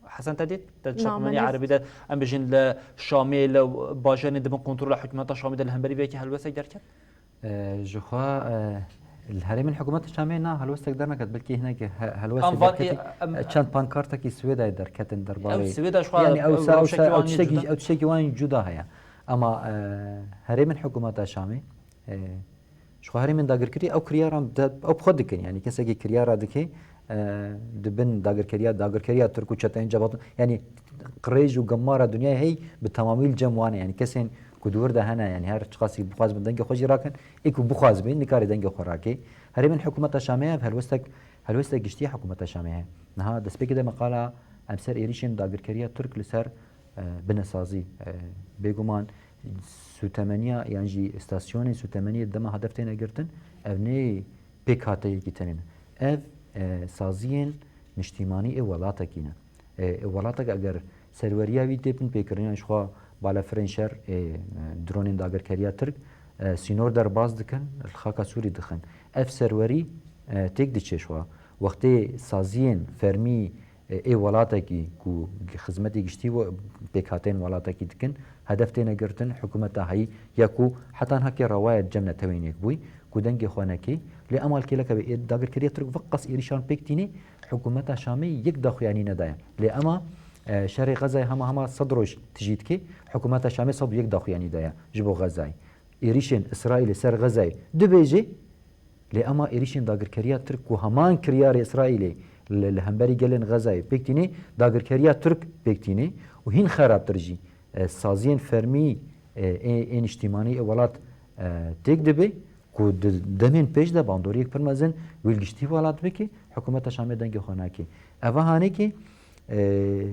Hesen te dît? Te Na, çapemenî me eribî de, em bijîn li Şamê, li bajarên dibin kontrola hikûmeta Şamê de li hemberî vê yekê helwestek derket? E, ji xwe, e, Li herêmên hikûmeta Şamê na helwestek derneket, belkî hinek he-, helwestê Em van derketî, ê, em çend pankartekî Swêdayê derketin derbarê. Ew Swêda ji xwe, Yani ew ew sa-, ew rewşekî sa-, wan ew yê tiştekî, cuda. Ew tiştekî wan cuda heye. Ama, e, herêmên hikûmeta Şamê, e, ji xwe herêmên dagirkirî ew kiryaran de, ew bi xwe dikin. Yani kesekî kiryara dike, e, di bin dagirkeriya, dagirkeriya Tirk û çeteyên cebatûn, yani qirêj û gemara dinyayê hey bi temamî li cem wan e. Yani kesên ku di wir de hene, yani her çiqasî bixwazibin dengê xwe jî rakin, ê ku bixwazibin, nikarê dengê xwe rake. Herêmên hikûmeta Şamê ev helwestek, helwestek giştî ya hikûmeta Şamê heye. Niha destpêkê de me qala em ser êrîşên dagirkeriya Tirk li ser, e, binesazî, e, bêguman sûtemeniya yan jî stasyonên sûtemeniyê dema hedef têne girtin, ev nê pêkhateyekî tenê ne. Ev, e, saziyên niştîmanî ê welatekî ne. E, welatek eger serweriya wî tê binpêkirin, yan jixwe balefirên şer, e, dronên dagirkeriya Tirk, e, sînor derbas dikin, li xaka Sûrî dixin. Ev serwerî, e, têk diçe jixwe. Wextê saziyên fermî, e, ê welatekî ku xizmetê giştî we-, pêkhateyên welatekî dikin, hedef têne girtin, hikûmeta heyî ya ku heta niha kê rewayet cem netewên yekbûyî, ku dengê xwe nekê. Lê ema li kêleke be ê-, dagirkeriya Tirk vek qas êrîşan pêk tînê, hikûmeta Şamê yek daxuyanî nedaye. Lê ema, e, şerê Xezayê hema hema sed roj tijî dike, hikûmeta Şamê sed û yek daxuyanî daye ji bo Xezayê. Êrîşên Îsraîlê ser Xezayê dibêje, lê ema êrîşên dagirkeriya Tirk ku heman kiryarê Îsraîlê li, li hemberî gelên Xezayê pêk tînê, dagirkeriya Tirk pêk tînê û hîn xerabtir jî, e, saziyên fermî, e, ê, ê niştîmanî ê welat, e, têk dibe ku di demên pêş de bandoriyek pir mezin wî li giştî welat bike, hikûmeta Şamê dengê xwe nake. Eva hanekê, e,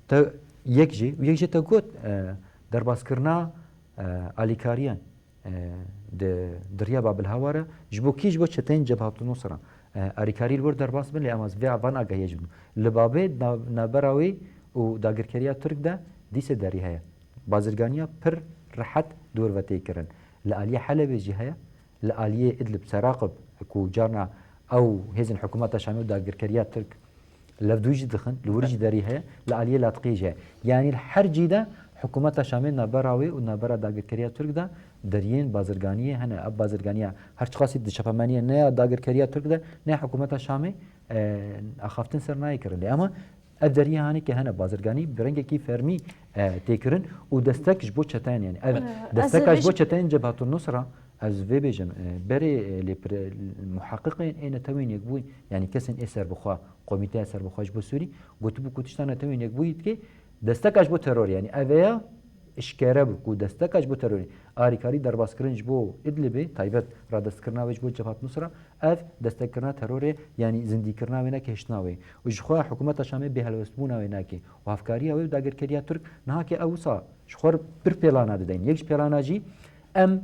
te yek jê û yek jê te got, e, derbaskirina, e, alîkariyan, e, di, di riya Babil Hawa re ji bo kî? Ji bo çeteyên Cebhat Nusra. E, alîkarî li wir derbas bin, lê em ez vê van agahiyê ji bin. Li Babê na-, navbera wê û dagirkeriya Tirk de dîse derî heye. Bazirganiya pir rehet di wir ve tê kirin. Li aliyê Helebê jî heye, li aliyê Idlib, Seraqib ku carna ew hêzên hikûmeta Şamê û dagirkeriya Tirk levdû jî dixin, li wir jî derî heye, li aliyê Latiqiyê jî heye. Yanî li her cî de hikûmeta Şamê navbera wê û navbera dagirkeriya Tirk de deriyên bazirganiyê hene. Ev bazirganiya her çiqasî di çapemeniyê ne ya dagirkeriya Tirk de ne ya hikûmeta Şamê, e, axaftin ser nayê kirin. Lê ema ev deriyê hanê ke hene bazirganî bi rengekî fermî, e, tê kirin û destek ji bo çeteyên, yanî ev E, ez desteka ji bo vê çeteyên Cebhatun Nusra, ez vê bêjim, e, berê, e, lê pir-, e, muhaqiqên ê netewên yekbûyî, yanî kesên ê serbixwe, Komîteya Serbixwe ji bo Sûrî, gotibû ku tişta netewên yekbûyî dike, desteka ji bo terorê, yanî ev ya eşkere bû ku desteka ji bo terorê, arîkarî derbaskirin ji bo Idlibê, taybet radestkirina wê ji bo Cebhat Nusra, ev destekkirina terorê, yanî zindîkirina wê neke hiştina wê. Û ji xwe hikûmeta Şamê bêhelwestbûna wê nake. Û hevkariya wê û dagirkeriya Tirk niha ke ew wisa ji xwe re pir pêlana dideyn. Yek ji pêlana jî em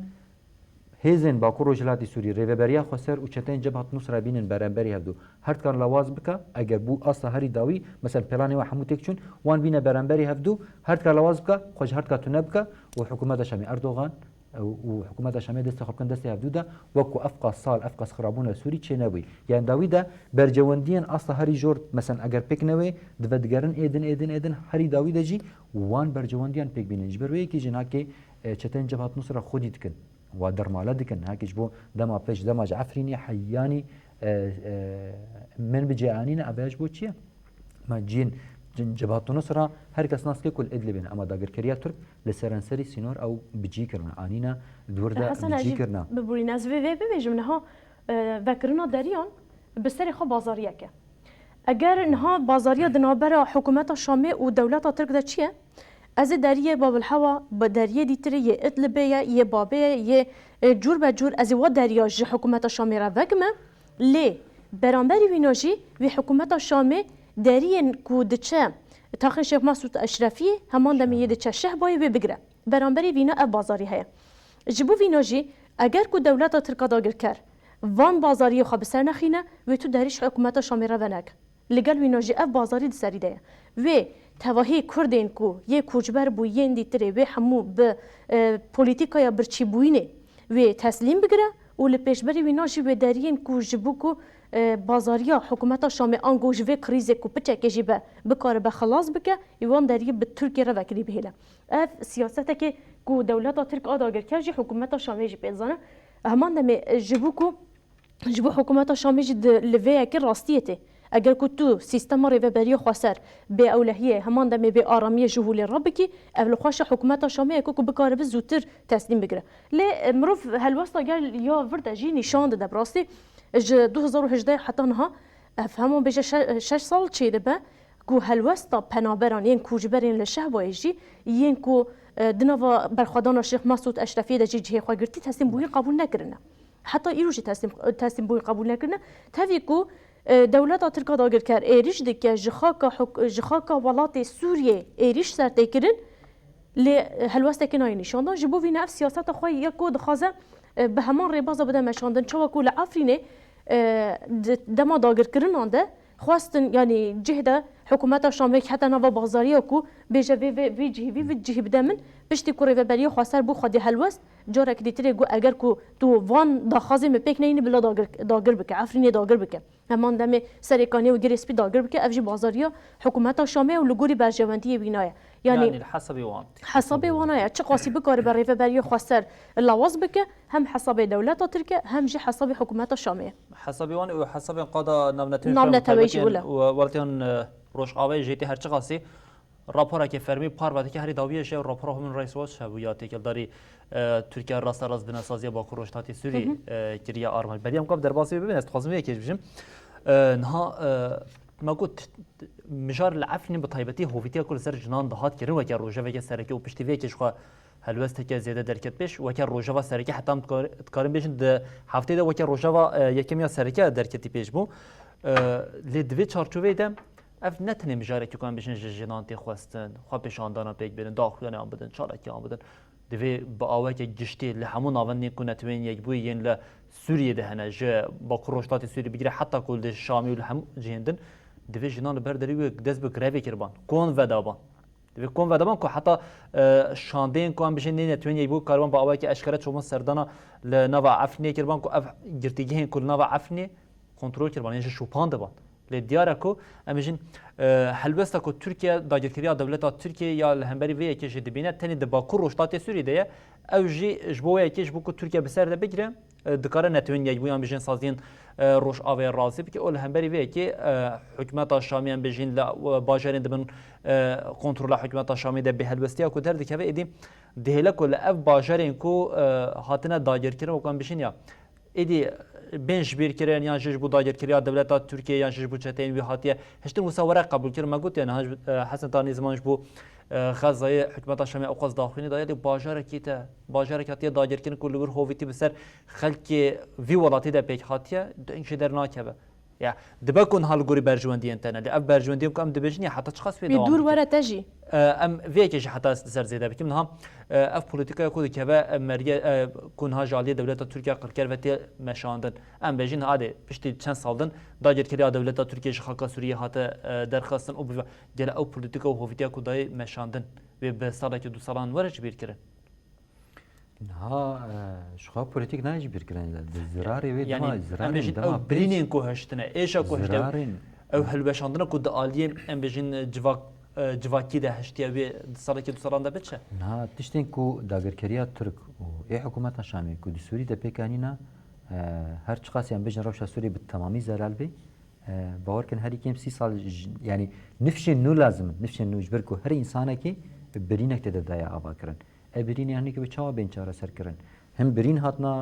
hêzên Bakur Rojhilatî Sûrî, Rêveberiya Xweser û çeteyên Cebhat Nusra bînin beramberî hevdû. Her dikan lawaz bike, eger bû asta herî dawî, mesela planê we hemû têk çûn, wan bîne beramberî hevdû, her dika lawaz bike, xwe ji her dika tune bike û hikûmeta Şamê Erdogan û, û hikûmeta Şamê destê xwe bikin destê hevdû de, wek ku ev qas sal, ev qas xirabûn li Sûrî çê nebûyî. Yanî dawî de bercewendiyên asta herî jor, mesela eger pêk newê, divedigerin êdin, êdin, êdin, herî dawî de jî wan bercewendiyan pêk bînin. Ji ber wê yekê jî nakê, e, çeteyên Cebhat Nusra xwedî dikin. Wa dermale dikin. Heke ji bo dema pêş, dema ji Efrînê, Heyanî, e, e, min bi cê anîne, ev ya ji bo çi ye? Ma ciyên, cin-, Cebhatun Nusra her kes nas ke ku li Idlibê ne. Ema dagirkeriya Tirk li serenserî sînor ew bi cî kirine. Anîne, di wir de Hesen bi cî Ecîb kirine. Biborîne, ez vê, vê bibêjim niha, e, vekirina deriyan bi serê xwe bazariyek e. Eger niha bazariya di navbera hikûmeta Şamê û dewleta Tirk de çi ye? Ez ê deriyê Babilhewa, bi deriyê dîtirê yê Idlibê ye, yê Babê ye, yê, e, cûr be cûr ez ê wa deriya ji hikûmeta Şamê re vegime. Lê beramberî wîna jî wî hikûmeta Şamê deriyên ku diçe taxê Şêx Mesûd Eşrefiyê, heman demê yê diçe Şehbayê wê bigire. Beramberî vîna ev bazarî heye. Ji bo vîna jî eger ku dewleta Tirk a dagirker van bazariyê xwe bi ser nexîne, wê tu derî ji hikûmeta Şamê re veneke. Li gel wîna jî ev bazarî di serî de ye. Wê tevahî Kurdên ku yê koçber bûyî yên dîtirê wê hemû bi, e, polîtîkaya birçîbûyînê wê teslîm bigire û li pêşberî wîna jî wê deriyên ku ji bo ku, e, bazariya hikûmeta Şamê ango ji vê krîzê ku piçekê jî be bikaribe xilas bike, ê wan deriyê bi Tirkiyê re vekirî bihêle. Ev siyasetekê ku dewleta Tirk a dagirker jî hikûmeta Şamê jî pê dizane. Heman demê, e, ji bo ku ji bo hikûmeta Şamê jî di, li vê yekê rastiyê tê. Eger ku tu sîstema rêveberiya xweser bê ewlehiyê, heman demê bê aramiyê ji holê re bikî, ev li xweşa hikûmeta Şamê ye ku, ku bikaribe zûtir teslîm bigire. Lê, e, mirov helwesta gel ya vir de jî nîşan dide. Bi rastî ji du hezar û hejdeh heta niha ev hema bêje şe-, şeş sal çêdibe ku helwesta penaberan yên koçberên li Şehbayê jî yên ku, e, di nava berxwedana Şêx Mesûd Eşrefiyê de jî cihê xwe girtî teslîm bûyî qebûl nekirine. Heta îro jî teslîm, teslîm bûyî qebûl nekirine. Tevî ku, e, dewleta Tirk a dagirker êrîş dike, ji xaka huk-, ji xaka welatê Sûriyê êrîş ser tê kirin, lê, e, helwestekê nayê nîşandan. Ji bo vî ne ev siyaseta xwe ye ku dixwaze, e, bi heman rêbaza bide meşandin. Çawa ku li Efrînê, e, di dema dagirkirinan de xwestin, yanî cih de hikûmeta Şamê heta nava bazariya ku bêje vê, vê, vê cihî, vî, vî cihî bide min, piştî ku rêveberiya xweser bû xwedî helwest, carek dîtirê got, eger ku tu van daxwazê min pêk neyînî, bila dagir, dagir bike, Efrînê dagir bike. Heman demê Serêkaniyê û Girê Spî dagir bike, ev jî bazariya hikûmeta Şamê ye û li gorî berjewendiyê wîna ye. Yanî Yanî li hesabê wan. Hesabê wana ye. Çiqasî bikaribe rêveberiya xweser lawaz bike, hem hesabê dewleta Tirk e, hem jî hesabê hikûmeta Şamê ye. Hesabê wan û hesabên qada navneteweyên Navneteweyî jî, taybetên wile. we-, welatiyan, e, Rojavayê jêtî her çiqasî raporekê fermî parve dike, herî dawiyê jî rapora Human Rights Watch hebû ya têkildarî, e, Tirkiye rasterast binesaziya Bakur Rojhilatê Sûrî, Hı hı. e, kiriye armanc. Beriya em ka derbasî wê bibin, ez dixwazim vê yekê jî bijim. E, niha, e, me got, mijar li Efrînê bi taybetî hovîtiya ku li ser jinan dihat kirin weke rojeveke sereke û piştî vê yekê ji xwe helwesteke zêde derket pêş. Weke rojeva sereke heta em dikar-, dikarin bêjin di hefteyê de weke rojeva, e, yekem ya sereke derketî pêş bû. E, lê di vê çarçoveyê de ev ne tenê mijarekî ku em bêjin ji jinan tê xwestin, xwepêşandana pêk bênin, daxuyanê an bidin, çalakiyan bidin. Divê bi aweke giştî li hemû navendên ku Neteweyên Yekbûyî yên li Sûriyê de hene, ji Bakur Rojhilatê Sûriyê bigire heta ku li Şamê û li hemû cihên din, divê jinan li ber derî wê dest bi grevê kiriban. Kon vedaban. Divê kon vedaban ku heta, e, şandeyên ku em bijîn nê Netewên Yekbûyî kariban bi awayekî eşkere çomûn serdana li nava Efrînê kiriban ku ev girtîgehên ku li nava Efrînê kontrol kiriban, yên jî şopan diban. Lê diyar e ku em bijîn, e, helwesta ku Tirkiye, dagirkeriya dewleta Tirkiye ya li hemberî vê yekê jî dibîne, tenê di Bakur Rojhilatê Sûriyê de ye. Ew jî ji bo wê yekê ji bo ku Tirkiye bi ser de bigire, e, dikare Netewên Yekbûyî an bijîn saziyên, e, Rojavayê razî bike û li hemberî vê yekê, e, hikûmeta Şamê em bijîn li, e, bajarên di bin, e, kontrola hikûmeta Şamê de bê helwestiya ku derdikeve êdî dihêle ku li ev bajarên ku, e, hatine dagirkirin wek em bijîn ya êdî bên ji bîr kirin yan jî ji bo dagirkeriya dewleta Tirkiye yan jî ji bo çeteyên wî hatiye hiştin wisa were qebûl kirin. Me got, yani, ha, ji, e, Hesen Tanî ziman ji bo, e, Xezayê hikûmeta Şamê ewqas daxuyanî daye, lê bajarekî te, bajarek hatiye dagirkirin ku li wir hovîtî bi ser xelkê vî welatî de pêk hatiye, deng jê dernakeve. Ya, dibe ku niha li gorî berjewendiyên te ne, lê ev berjewendiyên ku em dibêjin ya heta çiqas wê Wî dewam dûr bike? Were te jî. E, em vê yekê jî heta ez ser zêde bikim. Niha, e, ev polîtîkaya ku dikeve, e, meriye, e, ku niha ji aliyê dewleta Tirkiye qirker ve tê meşandin. Em bêjin, hadê, piştî çend sal din dagirkeriya dewleta Tirkiye ji xaka Sûriyê hate, e, derxistin û bi gele ew polîtîka û hovîtiya ku dayê meşandin wê bi salekî du salan were ji bîr kirin? Niha, e, ji xwe polîtîk nayê ji bîr kirin. Di zirarê wê Yani, dema, em zirarên bêjin dema ew birînên ku hiştine, êşa ku hiştine, zirarên ew hilweşandina ku di aliyên, em bêjin, civak-, e, civakî de hiştiye wê di salekî du salan de biçe? Niha tiştên ku dagirkeriya Tirk û ê hikûmeta Şamê ku di Sûrî de pêk anîna, e, her çiqas em bêjin rewşa Sûrî bi temamî zelal bê, e, bawer kin herî kêm sî sal j-, yani nifşên nû lazim in, nifşên nû ji ber ku her însanekî birînek tê de daye ava kirin. Ev birînê hinekî bi çawa bên çareserkirin? Him birîn hatina,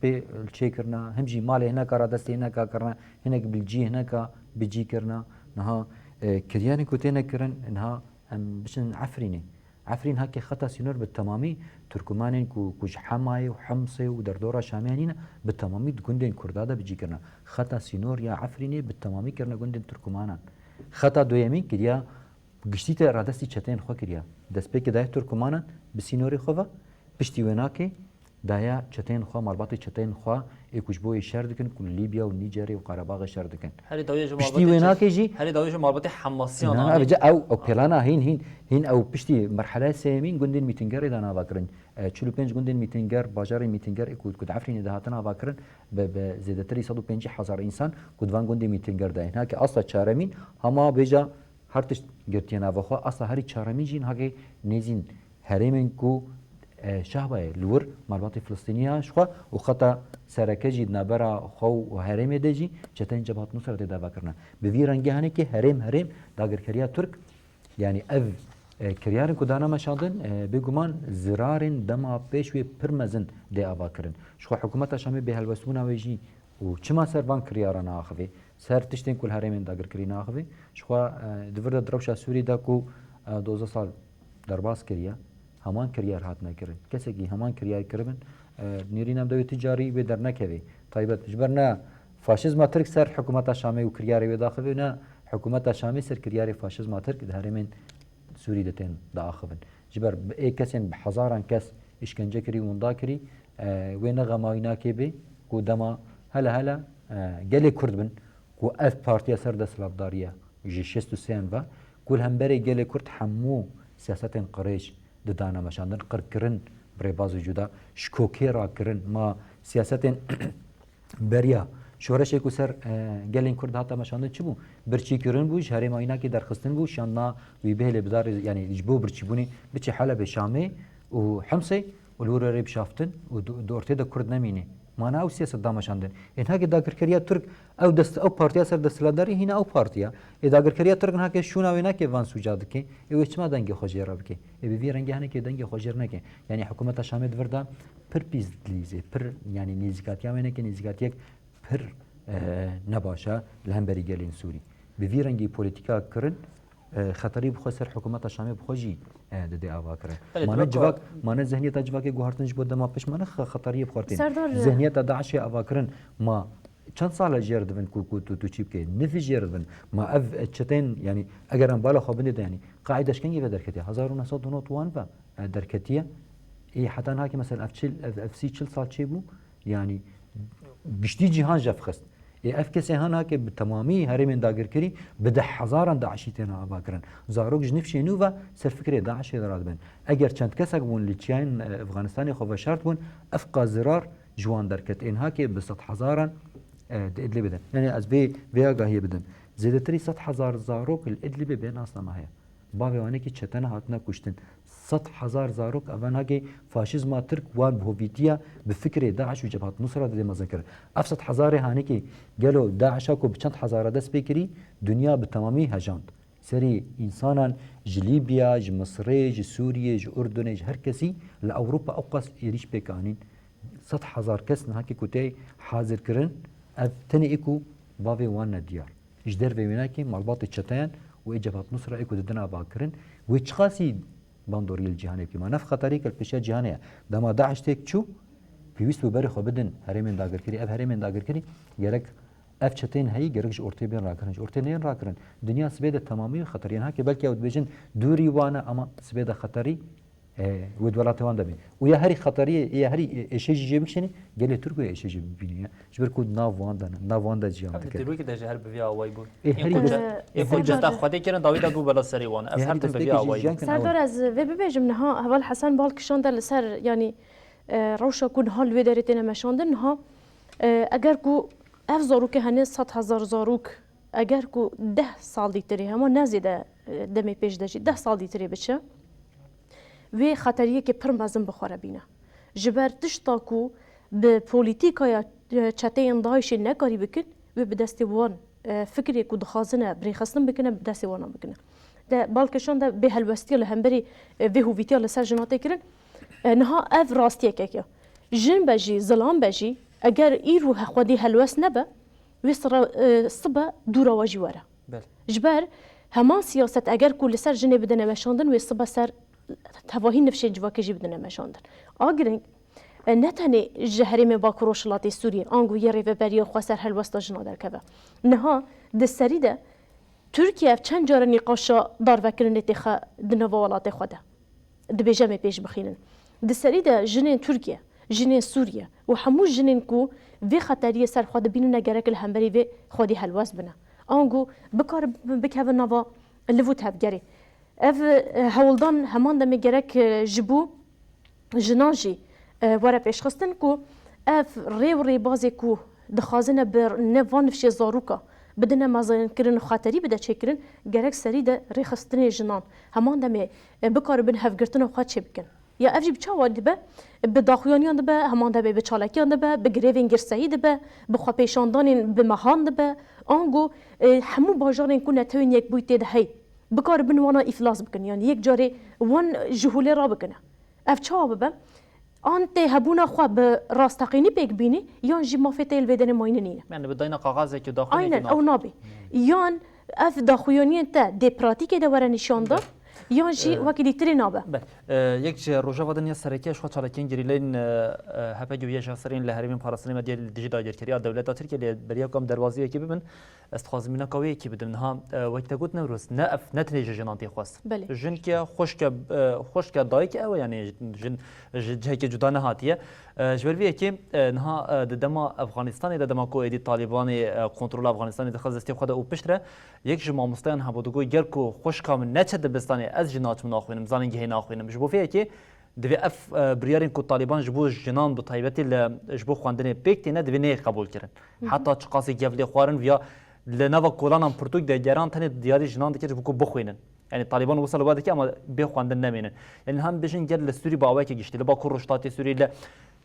e, pê çêkirina, him jî malê hineka radestê hineka kirina, hinek bi cî hineka bi cî kirina. Niha, e, kiryanê ku têne kirin, niha em biçin Efrînê. Efrîn heke xeta sînor bi temamî Tirkumanên ku, ku ji Hemayê û Himsê û derdora Şamê anîne, bi temamî di gundên Kurda de bi cî kirina. Xeta sînor ya Efrînê bi temamî kirine gundên Tirkumanan. Xeta duyemîn kiriya Giştî te radestî çeteyên xwe kiriya. Destpêkê daye Tirkumanan bi sînorê xwe ve, piştî wê nakê daye çeteyên xwe, malbatê çeteyên xwe ê ku ji bo yê şer dikin, ku li Lîbya û Nîcerê û Qerebaxê şer dikin. Herî dawiyê ji Piştî malbatê wê çi-, nakê jî herî dawiyê ji malbatê Hemasî Na, ananî. Ev, ew, ew plana hîn, hîn, hîn ew piştî merheleya sêyemîn gundên Mîtingerê de nava kirin. E, çil û pênc gundên Mîtinger, bajarên Mîtinger ê ku, ku di Efrînê de hatin ava kirin, bi, bi zêdetirî sed û pêncî hezar însan ku di van gundên Mîtinger de. Hîn nakê asta çaremîn, hema bêja Her tişt girtiye nava xwe. Asla herî çaremîn jî niha ke nêzîn herêmên ku e, şahba ye. Li wir malbatê Filistîniya ji xwe û xeta sereke jî di navbera xwe û herêmê de jî çeteyên Cebhat Nusra tê dava kirine. Bi vî rengî hanekê herêm herêm dagirkeriya Tirk, yanî ev, e, kiryarên ku dane meşandin, e, bêguman zirarên dema pêş wê pir mezin dê ava kirin. Ji xwe hikûmeta Şamê bêhelwestbûna wê jî û çima ser van kiryara naaxivê, ser tiştên ku li herêmên dagirkirî naaxivê, ji xwe, e, di vir de di rewşa Sûrî de ku, e, dozdeh sal derbas kiriye, heman kiryar hatine kirin. Kesekî heman kiryar kiribin, e, nêrîna em de wê tu carî wê dernekevê. Taybet ji ber ne faşizma Tirk ser hikûmeta Şamê û kiryarê wê daxivê, ne hikûmeta Şamê ser kiryarê faşizma Tirk di herêmên Sûrî de tên diaxivin. Ji ber bi ê kesên bi hezaran kes îşkence kirî û winda kirî, e, wê ne xemayî nakê bê ku dema hele hele, e, gelê Kurd bin ku ev partiya ser desthilatdariye ji şêst û sê ve ku li hemberê gelê Kurd hemû siyasetên qirêj didane meşandin, qirkirin bi rêbazê cuda, şikokê rakirin, ma siyasetên beriya şoreşê ku ser, e, gelên Kurd hate meşandin çi bû? Birçîkirin bû, ji herêma Înakê derxistin bû, şiyandina wî bihêlê bidarê, yanî ji bo birçîbûnê biçe Helebê, Şamê û Himsê û li wir were bişaftin û di, di ortê de Kurd nemîne. Mana ew siyaset da meşandin. Ê nihakê dagirkeriya Tirk ew dest, ew partiya ser desthilatdarî hîna ew partiya. Ê dagirkeriya Tirk nihakê şûna wê nake van sûca dike. Ê wê çima dengê xwe jê re bike? Ê bi vî rengê henekê dengê xwe jê re neke. Yanî hikûmeta Şamê di vir de pir pîs dilîzê, pir, yanî nêzîkatiya wê neke nêzîkatiyek pir, e, nebaş e li hemberî gelên Sûrî. Bi vî rengî polîtîka kirin, e, xeterî bi xwe ser hikûmeta Şamê bi xwe jî, e, didê ava kirin. Belê, mane civak, mane zihniyeta civakê guhartin ji bo dema pêş, mane xe-, xeteriyê bi xwe tên. Serdar, zihniyeta DAIŞê ava kirin, ma çend sal e jê re dibin ku, ku tu, tu çî bikê? Nifî jê re dibin. Ma ev, e, çeteyên, yanî eger em bala xwe bindê de, yanî Qaîde ji kengî ve derketiye? Hezar û neh sed û nod û wan ve, e, derketiye. Ê heta nihakê mesela ev çil, ev, ev sî çil sal çêbû, yanî giştî cîhan jef xist. Ê ev kesê ha nihakê bi temamî herêmên dagirkirî bi deh hezaran DAIŞî têne avakirin. Zarok ji nifşê nû ve ser fikrê DAIŞê de radibin. Eger çend kesek bûn li çiyayên, e, Efganistanê xwe veşart bûn, ev qas zirar ji wan derket. Ê nihakê bi sed hezaran, e, di Idlibê de. Yanî ez vê, vê agahiyê bidim. Zêdetirî sed hezar zarok li Idlibê bê nasname heye. Bavê wan ê kî çetene hatine kuştin. Sed hezar zarok, eva nihakê faşîzma Tirk wan bi hovîtiya, bi fikrê DAIŞ û Cebhat Nusra didê mezin kir. Ev sed hezarê hanekê gelo DAIŞa ku bi çend hezara dest pê kirî, dinya bi temamî hejand. Serî însanan ji Lîbya, ji Misirê, ji Sûriyê, ji Urdunê, ji her kesî li Ewropa ew qas êrîş pêk anîn. Sed hezar kes nihakê ku tê hazir kirin, ev tenê ê ku bavê wan ne diyar. Ji dervê wê nake malbatê çeteyan û ê Cebhat Nusra ê ku didin avakirin, wê çiqasî bandorî li cîhanê bike. Ma nav xeterî ke li pêşiya cîhanê ye. Dema DAIŞ têk çû, pêwîst bû berê xwe bidin herêmên dagirkirî. Ev herêmên dagirkirî gerek ev çeteyên heyî gerek ji ortê bên rakirin. Ji ortê neyên rakirin, dinya sibê de temamî xeterî ye. Nihakê belkî ew dibêjin dûrî wan e, ama sibê de xeterî, e, wê di welatê wan de bê. Û ya herî xeteriyê, ya herî, e, êşê jî jê bikişînî, gelê Tirk wê êşê jê bibînî ye. Ji ber ku nav wan de ne, nav wan de jiyan dike. Dîrokî de jî her bi vî awayî bû. Ê, herî dest, ê ku cizda Xwedê kirin, dawî de bû bela serê wan. Ev her tim bi vî awayî bû. Serdar, ez vê bibêjim niha heval Hesan bal kişande li ser, yanî, e, rewşa ku niha li wê derê têne meşandin, niha, e, eger ku ev zarokê hene sed hezar zarok, eger ku deh sal dîtirê, hema ne zêde, e, demê pêş de jî, deh sal dîtirê biçe, wê xeteriyekê pir mezin bi xwe re bîne. Ji ber tişta ku bi polîtîkaya, e, çeteyên DAIŞê nekarî bikin, wê bi destê wan, e, fikrê ku dixwazine bi rêxistin bikine, bi destê wan bikine. De balkêşan de bê helwestiya li hemberî, e, vê hovîtiya li ser jina tê kirin. E, niha ev rastiyekek e. Jin be jî, zilam be jî, eger îro he-, xwedî helwest nebe, wê sira-, e, sibe dûra we jî were. Belê. Ji ber heman siyaset eger ku li ser jinê bidine meşandin, wê sibe ser tevahî nifşên civakê jî bidine meşandin. A giring, e, ne tenê ji herêmê Bakur Rojhilatê Sûriyê, ango yê rêveberiya xweser helwesta jina derkeve. Niha di serî de Tirkiye ev çend care nîqaşa darvekirinê têxe di nava welatê xwe de. Dibêje em ê pêş bixînin. Di serî de jinên Tirkiye, jinên Sûriye û hemû jinên ku vê xeteriyê ser xwe dibînine gerek li hemberî vê xwedî helwest bine. Ango bikare bikeve nava liv û tevgerê. Ev, e, hewldan heman demê gerek, e, ji bo jinan jî, e, were pêşxistin ku ev rê û rêbazê ku dixwazine bi ne van nifşê zaroka bidine mezinkirin û xeterî bide çêkirin, gerek serî de rêxistinê jinan heman demê, e, bikaribin hevgirtina xwe çêbikin. Ya ev jî bi çawa dibe? Bi daxuyaniyan dibe, heman demê bi çalakiyan dibe, bi grevên girseyî dibe, bi xwepêşandanên bi mehan dibe. Ango, e, hemû bajarên ku netewên yekbûyî tê de hey, bikaribin wana îflas bikin, yanî yek carê wan ji holê rabikine. Ev çawa bibe? An tê hebûna xwe bi rasteqînî pêk bînî, yan jî mafê te li vê derê mayîne nîne. Yani bi dayna kaxazekî û daxuyanekî Aynen, nabe. ew nabe. Yan ev daxuyaniyên te dê pratîkê de were nîşan da, Be. yan jî Ee, wekî dîtirê nabe. Be. Ee, yek ji rojeva din ya sereke ji xwe çalakiyên gerîleyên, e, e, H P G û YJA serên li herêmên parastinê me diye li dijî dagirkeriya dewleta Tirkiye lê beriya ku em derbazî wekî bibin, ez dixwazim mînaka wê yekî bidim. Niha, e, wek te got Newroz, ne ev, ne tenê ji jinan tê xwest. Belê. Jin ke xweşke, e, xweşke dayik ew e, yani jin ji cihekê cuda nehatiye. E, ji ber vê yekê, e, niha, e, di dema Afganistanê de, dema ku êdî Talibanê, e, kontrola Afganistanê dixist destê xwe de û piştre, yek ji mamosteyan hebû digot, ger ku xweşka min neçe dibistanê, ez jî naçim naxwînim, zanîngehê naxwînim. Ji bo vê yekê divê ev, e, biryarên ku Taliban ji bo jinan bi taybetî li, ji bo xwendinê pêk têne, divê neyê qebûl kirin. Hı hı. Heta çiqasî gevlê xwarin viya li nava kolanan pirtûk de geran tenê diyarî jinan dikir ji bo ku bixwînin. Yani Taliban wisa li we dike ama bê xwendin nemînin. Yani hem bijin ger li Sûrî bi awayekî giştî, li Bakur Rojhilatê Sûrî, li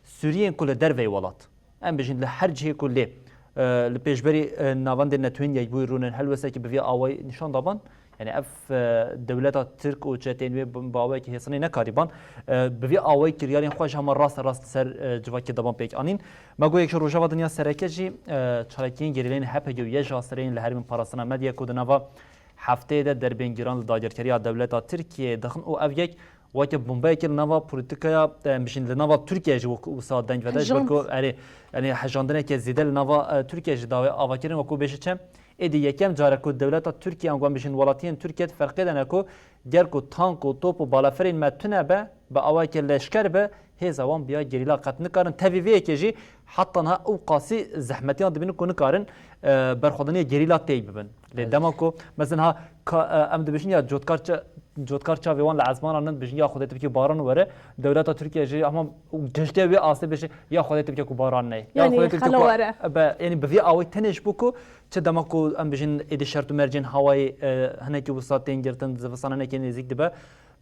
Sûriyên ku li derveyî welat. Em bijin li her cihê ku lê, e, li pêşberî, e, navendên netewên yekbûyî rûnin helwesekî bi vî awayî nîşan daban. Yani ev, e, dewleta Tirk û çeteyên wê bi, bi awayekî hêsanî nekarîban, e, bi vî awayî kiryarên xwe ji hema rast rast li ser, e, civakê daban pêk anîn. Me got yek ji rojeva dinya sereke jî, e, çalakiyên gerîleyên H P G û YJA sereyên li herêmên parastina Medyê ku di nava hefteyê de derbên giran li dagirkeriya dewleta Tirkiyeyê dixin û ev yek weke bombeyekê li nava polîtîkaya, em bijîn li nava Tirkiye jî wek wisa deng vede, ji ber Hejand. ku erê, yani hejandineke zêde li nava, e, Tirkiye jî dawê avakirin, wekû bêje çi? Êdî yekem car e ku dewleta Tirkiye, ango em bijîn welatiyên Tirkiye di ferqê de ne ku ger ku tank û top û balaferên me tune be, bi awayeke leşker be, hêza wan biya gerîla qet nikarin. Tevî vê yekê jî heta niha ew qasî zehmetiyan dibînin ku nikarin, e, berxwedaniya gerîla têk bibin. Lê Evet. dema ku, mesela ha, ka, e, em dibêjin ya cotkar ça-, cotkar çavê wan li ezmanan nin, dibêjin ya Xwedê tu bikî baran were, dewleta Tirkiye jî hema giştê wê astê bêje ya Xwedê tu bike ku baran neyê. Ya Yanî Xwedê tu bike xela ku were. Be, yani bi vî awê tenê ji bo ku çi dema ku em bijin êdî şert û mercên hawayê, e, hinekî wisa tên girtin, zivistan hinekî nêzîk dibe,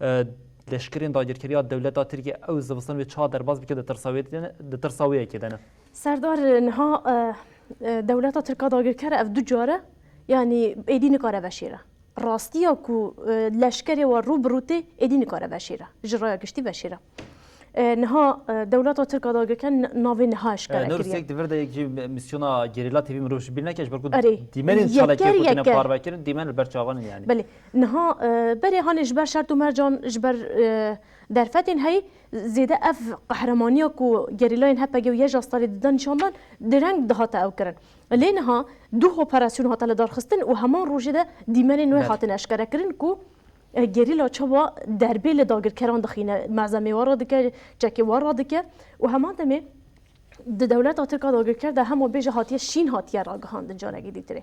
e, leşkerên dagirkeriya dewleta Tirkiye ew zivistan wê çawa derbas bike, di tirsa wê de ne, di tirsa wê yekê de ne. Serdar, niha, e, e, dewleta Tirk a dagirker ev du car e, yanî êdî nikare veşêre. Rastiya ku, e, leşkerê we rû bi rû tê, êdî nikare veşêre. Ji raya giştî veşêre. E, niha, e, dewleta Tirk a dagirker n-, navê niha eşkere E, Nurus kiriye. yek di vir de yek jî misyona Gerîla T V mirov ji bîr neke, ji ber ku Erê, dîmenên yeker çalakiyê ku têne yeker. parvekirin, dîmen li ber çavan in yani. Belê. Niha, e, berê hanê ji ber şert û mercan, ji ber, e, derfetên heyî, zêde ev qehremanî ya ku gerîlayên H P G û YJA starê dide nîşandan, direng dihate ew kirin. Lê niha du operasyon hate lidarxistin û heman rojê de dîmenên wê Belê. hatine eşkerekirin ku, e, gerîla çawa derbê li dagirkeran dixîne, malzemê wan radike, çekê wan radike û heman demê di dewleta Tirk a dagirker de hema bêje hatiye şîn hatiye ragihandin carekî dîtirê.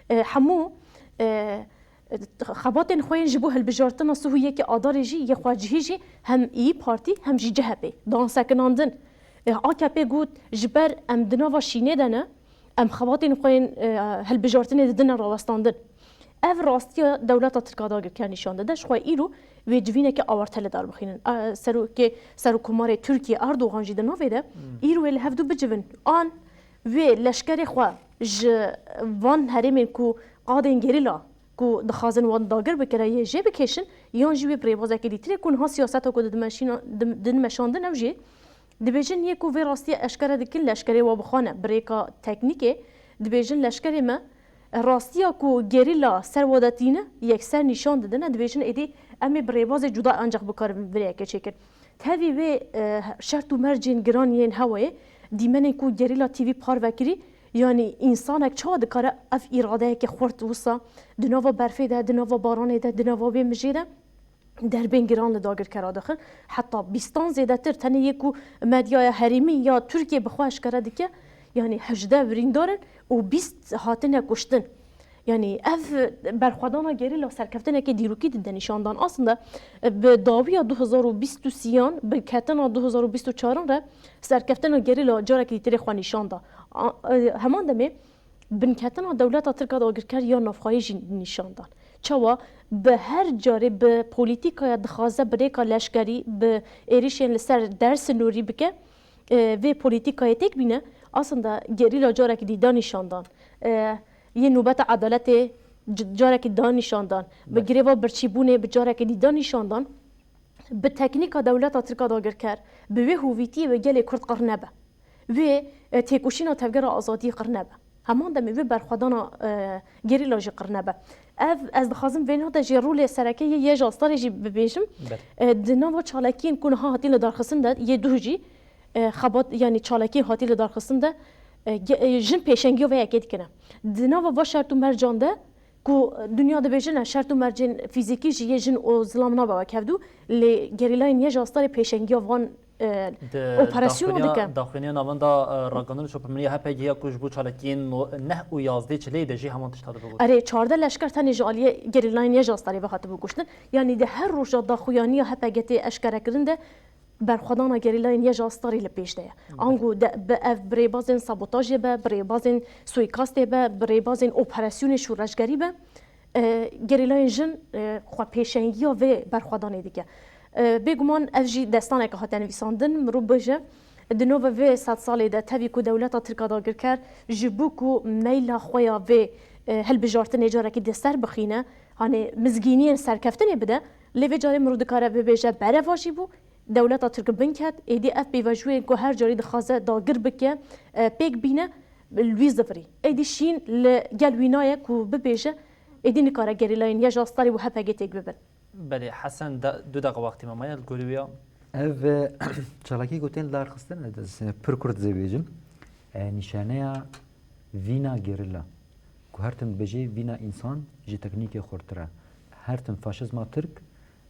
E, hemû, e, xebatên xwe yên ji bo hilbijartina sih û yekê Adarê jî yê xwecihî jî hem İYİ Partî hem jî C H P dan sekinandin. E, A K P got, ji ber em di nava şînê de ne, em xebatên xwe yên, e, hilbijartinê didine rawestandin. Ev rastiya dewleta Tirk a dagirker nîşan dide. Ji xwe îro wê civîneke awarte li dar bixînin. E, serokê, Serokkomarê Tirkiye Erdogan jî di navê de Hmm. îro wê li hevdu bicivin. An wê leşkerê xwe ji van herêmên ku qadên gerîla ku dixwazin wan dagir bikire yê jê bikêşin, yan jî wê bi rêbazekê dîtirê ku niha siyaseta ku di dimeşîna-, di, di dimeşandin ew jî dibêjin yê ku vê rastiyê eşkere dikin leşkerê we bi xwe ne, bi rêka teknîkê dibêjin leşkerê me rastiya ku gerîla ser we de tîne yekser nîşan didine, dibêjin êdî em ê bi rêbazê cuda ancaq bikaribin vê yekê çêkin. Tevî vê, e, şert û mercên giran yên hewayê, dîmenên ku Gerîla T V parve kirî, yanî însanek çawa dikare ev îradeyeke xurt wisa di nava berfê de, di nava baranê de, di nava vê mijê de derbên giran li dagirkera dixin? Heta bîstan zêdetir, tenê yê ku medyaya herêmî ya Tirkiye bi xwe eşkere dike, yanî hejdeh birîndar in û bîst hatine kuştin. Yanî ev berxwedana gerîla serkeftinekê dîrokî dide nîşan dan. Aslında, e, bi dawiya du hezar û bîst û sêyan, bi ketina du hezar û bîst û çaran re serkeftina gerîla carekî dîtirê xwe nîşan da. A, e, heman demê binketina dewleta Tirk a dagirker ya navxweyî jî nîşan dan. Çawa bi her carê bi polîtîkaya dixwaze bi rêka leşkerî, bi êrişên li ser der sinûrî bike, e, vê polîtîkayê têk bîne, aslında gerîla carekî dî da nîşandan. E, yê nûbeta edaletê c-, carekî da nîşandan. Bi Belê. girêva birçîbûnê bi carekî dî da nîşandan. Bi teknîka dewleta Tirk a dagirker, bi wê hovîtiyê bi gelê Kurd qir nebe. Wê, e, têkoşîna Tevgera Azadiyê qir nebe. Heman demê wê berxwedana, e, gerîla jî qir nebe. Ev, ez dixwazim vê nota jî rolê sereke yê YJA Starê jî bibêjim. Belê. E, di nava çalakiyên ku niha hatî lidarxistin de, yê duh jî, e, xebat, yanî çalakiyên hatî lidarxistin de, e, ge-, e, jin pêşengiya vê yekê dikine. Di nava va şert û mercan de, ku dinya dibêjin, e, şert û mercên fîzîkî jî yê jin û zilam nabe wek hevdû, lê gerîlayên YJA Starê pêşengiya van, e, Di operasyona daxuyaniya, dike. daxuyaniya navenda, e, ragihandin û çapemeniya HPG'ê ya ku ji bo çalakiyên no-, neh û yazdê çileyê de jî heman tişta dibe got. Erê, çardeh leşker tenê ji aliyê gerîlayên YJA Starê ve hatibû kuştin. Yanî di her roja daxuyaniya HPG tê eşkerekirin de berxwedana gerîlayên YJA Starê li pêş de ye. Ango de, bi ev bi rêbazên sabotajê be, bi rêbazên suîkastê be, bi rêbazên operasyonê şoreşgerî be, e, gerîlayên jin, e, xwe pêşengiya vê berxwedanê dike. E, bêguman ev jî destaneke hate nivîsandin, mirov bêje, di nava vê sedsalê de tevî ku dewleta Tirk a dagirker ji bo ku meyla xwe ya vê, e, hilbijartinê carekî di ser bixîne, hanê mizgîniyên serkeftinê bide, lê vê carê mirov dikare bibêje berevajî bû, dewleta Tirk bin ket, êdî ev pêvajoyên ku her carî dixwaze dagir bike, e, pêk bîne, li wî zivirî. Êdî şîn li gel wî naye ku bibêje, êdî nikare gerîlayên YJA Starê û HPG têk bibin. Belê, Hesen, de, du deqa wextê me maye, li gorî wî ya. Ev, e, çalakî ku tên lidarxistin, ez pir kurt zê bêjim. E, nîşaneya vîna gerîla. Ku her tim dibêjê vîna însan ji teknîkê xurtir e. Her tim faşizma Tirk,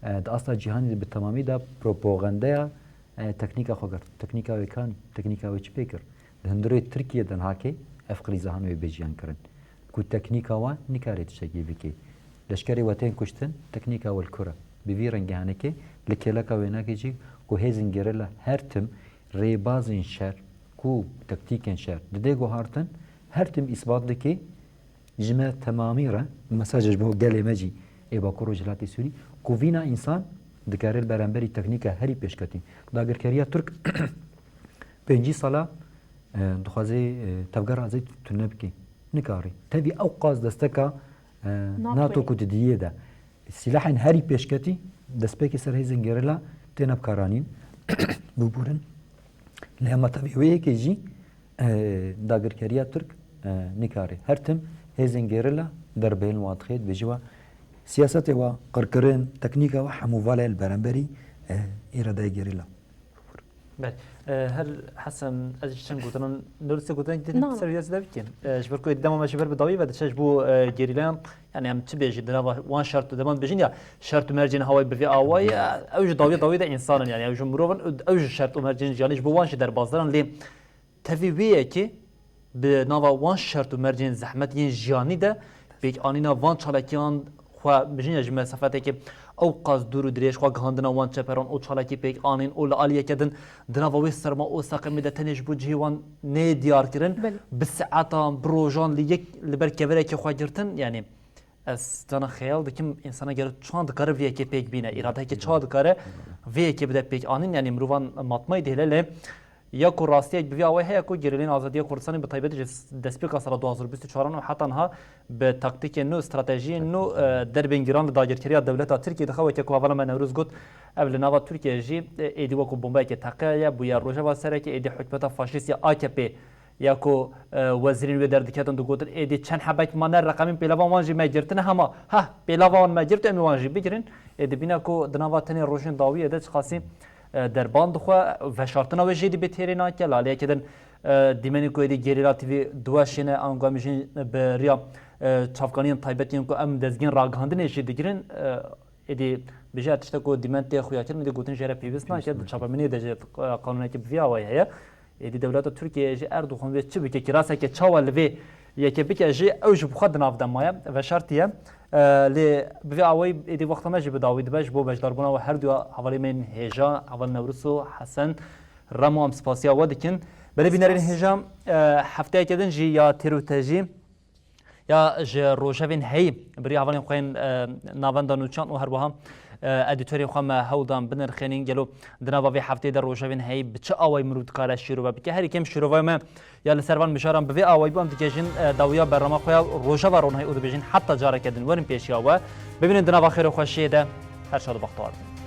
e, di asta cîhanî de bi temamî de propogandeya, e, teknîka xwe girt. Teknîka wê kanî, teknîka wê çi pê kir? Di hundirê Tirkiyê de nihakê ev krîza han wê bêjiyan kirin. Ku teknîka we nikare tiştekî bike. Leşkerê we tên kuştin, teknîka we li kur e. Bi vî rengî hanekê, li kêleka wênakê jî ku hêzên gerîla her tim rêbazên şer, ku tektîkên şer didê guhartin, her tim îsbat dike, ji me temamî re, mesaj ji bo gelê me jî ê Bakur Rojhilatê Sûrî, ku vîna însan dikare li beramberî teknîka herî pêşketî. Dagirkeriya Tirk pêncî sala, e, dixwaze, e, tevgera azadî tune bike. Nikare. Tevî ew qas desteka, e, NATO NATO ku di diyê de. Sîlahên herî pêşketî destpêkê ser hêzên gerîla têne bikaranîn, bibûrin. Lê hema tevî wê yekê jî, e, dagirkeriya Tirk, e, nikare. Her tim hêzên gerîla derbeyên wan dixê, dibêje we siyasetê we, qirkirin, teknîka we hemû vala ye li beramberî, e, îradeyê gerîla. Belê. E, her Hesen, ez ji çend gotinan, nirusê gotinan din Nano. ser vî de bikin. E, ji ber ku dema me ji ber bi dawî ve diçe ji bo, e, gerîlayan, yani em çi bêjin, di nava wan şert û deman bêjin ya, şert û mercên hawayê bi vî awayî, e, ew ji dawî dawî de însan in, yani ew ji mirov in, ew ji şert û mercên jiyanî ji bo wan jî derbasdar in, lê tevî wê yekê bi nava wan şert û mercên zehmet yên jiyanî de pêkanîna van çalakiyan xwe bijîne ji mesafeteke ew qas dûr û dirêj xwe gihandina wan çeperan û çalakî pêk anîn û li aliyeke din di nava wê serma û seqemê de tenê ji bo cihê wan neyê diyar kirin, Belê. bi saetan, bi rojan li yek li ber kevirekê xwe girtin, yani ez cana xeyal dikim, însana gero çawa dikare vê yekê pêk bîne, îradeyeke çawa dikare vê yekê bide pêk anîn, yani mirovan matmayî dihêle lê Ya ku rastiyek bi vî awayî heye ku gerîleyên azadiya Kurdistanê bi taybetî ji destpêka sala du hazar û bîst û çaran û heta niha bi taktîkên nû, stratejiyên nû, e, derbên giran li dagirkeriya dewleta Tirkiyê dixe, weke ku hevala me Newroz got, ev li nava Tirkiyeyê jî, e, êdî wekû bombeyeke teqe ye, bûye rojeva sereke, êdî hikûmeta faşîst ya A K P ya ku, e, wezîrên wê derdiketin digotin, êdî çend hebek mane reqemên pêlevan wan jî me girtine, hema, heh, pêlava wan me girt, em ê wan jî bigirin. Êdî bîne ku di nava tenê rojên dawiyê de çiqasî e, derban dixwe, veşartina wê jê dî bê têrê nake. Li aliyekê din, e, dîmenê ku êdî Gerîla T V diweşêne, ango em jî bi riya, e, çavkaniyên taybet yên ku em dezgehên ragihandinê jî digirin, e, êdî bêje tiştek ku dîmen tê xuyakirin, êdî gotin jê re pêwîst nake, di çapemeniyê de jî, e, qanûnekî bi vî awayî heye. Êdî dewleta Tirkiyeyê jî Erdogan wê çi bike, kîraseke çawa li vê yekê bike jî, ew ji bi xwe di nav de maye, veşartiye. E, lê bi vê awayî êdî wexta me jî bi dawî dibe ji bo beşdarbûna we herduya hevalê me yên hêja, heval Newroz û Hesen Remo, em spasiya we dikin. Belê bînerên Spas. hêja, e, hefteyeke din jî ya têr û tejî Ya ji rojevên heyî bi rêya hevalên xwe yên, e, navenda nûçan û her wiha, e, edîtorên xwe me hewl dan binirxênîn gelo di nava vê hefteyê de rojevên heyî bi çi awayî mirov dikare şîrove bike. Herî kêm şîroveya me ya li ser van mijaran bi vê awayî bû, em digihîjin, e, dawiya bernama xwe ya rojeva ronahî û dibêjin heta careke din werin pêşiya we. Bibînin di nava xêr û xweşiyê de, her şad û bextewar bin.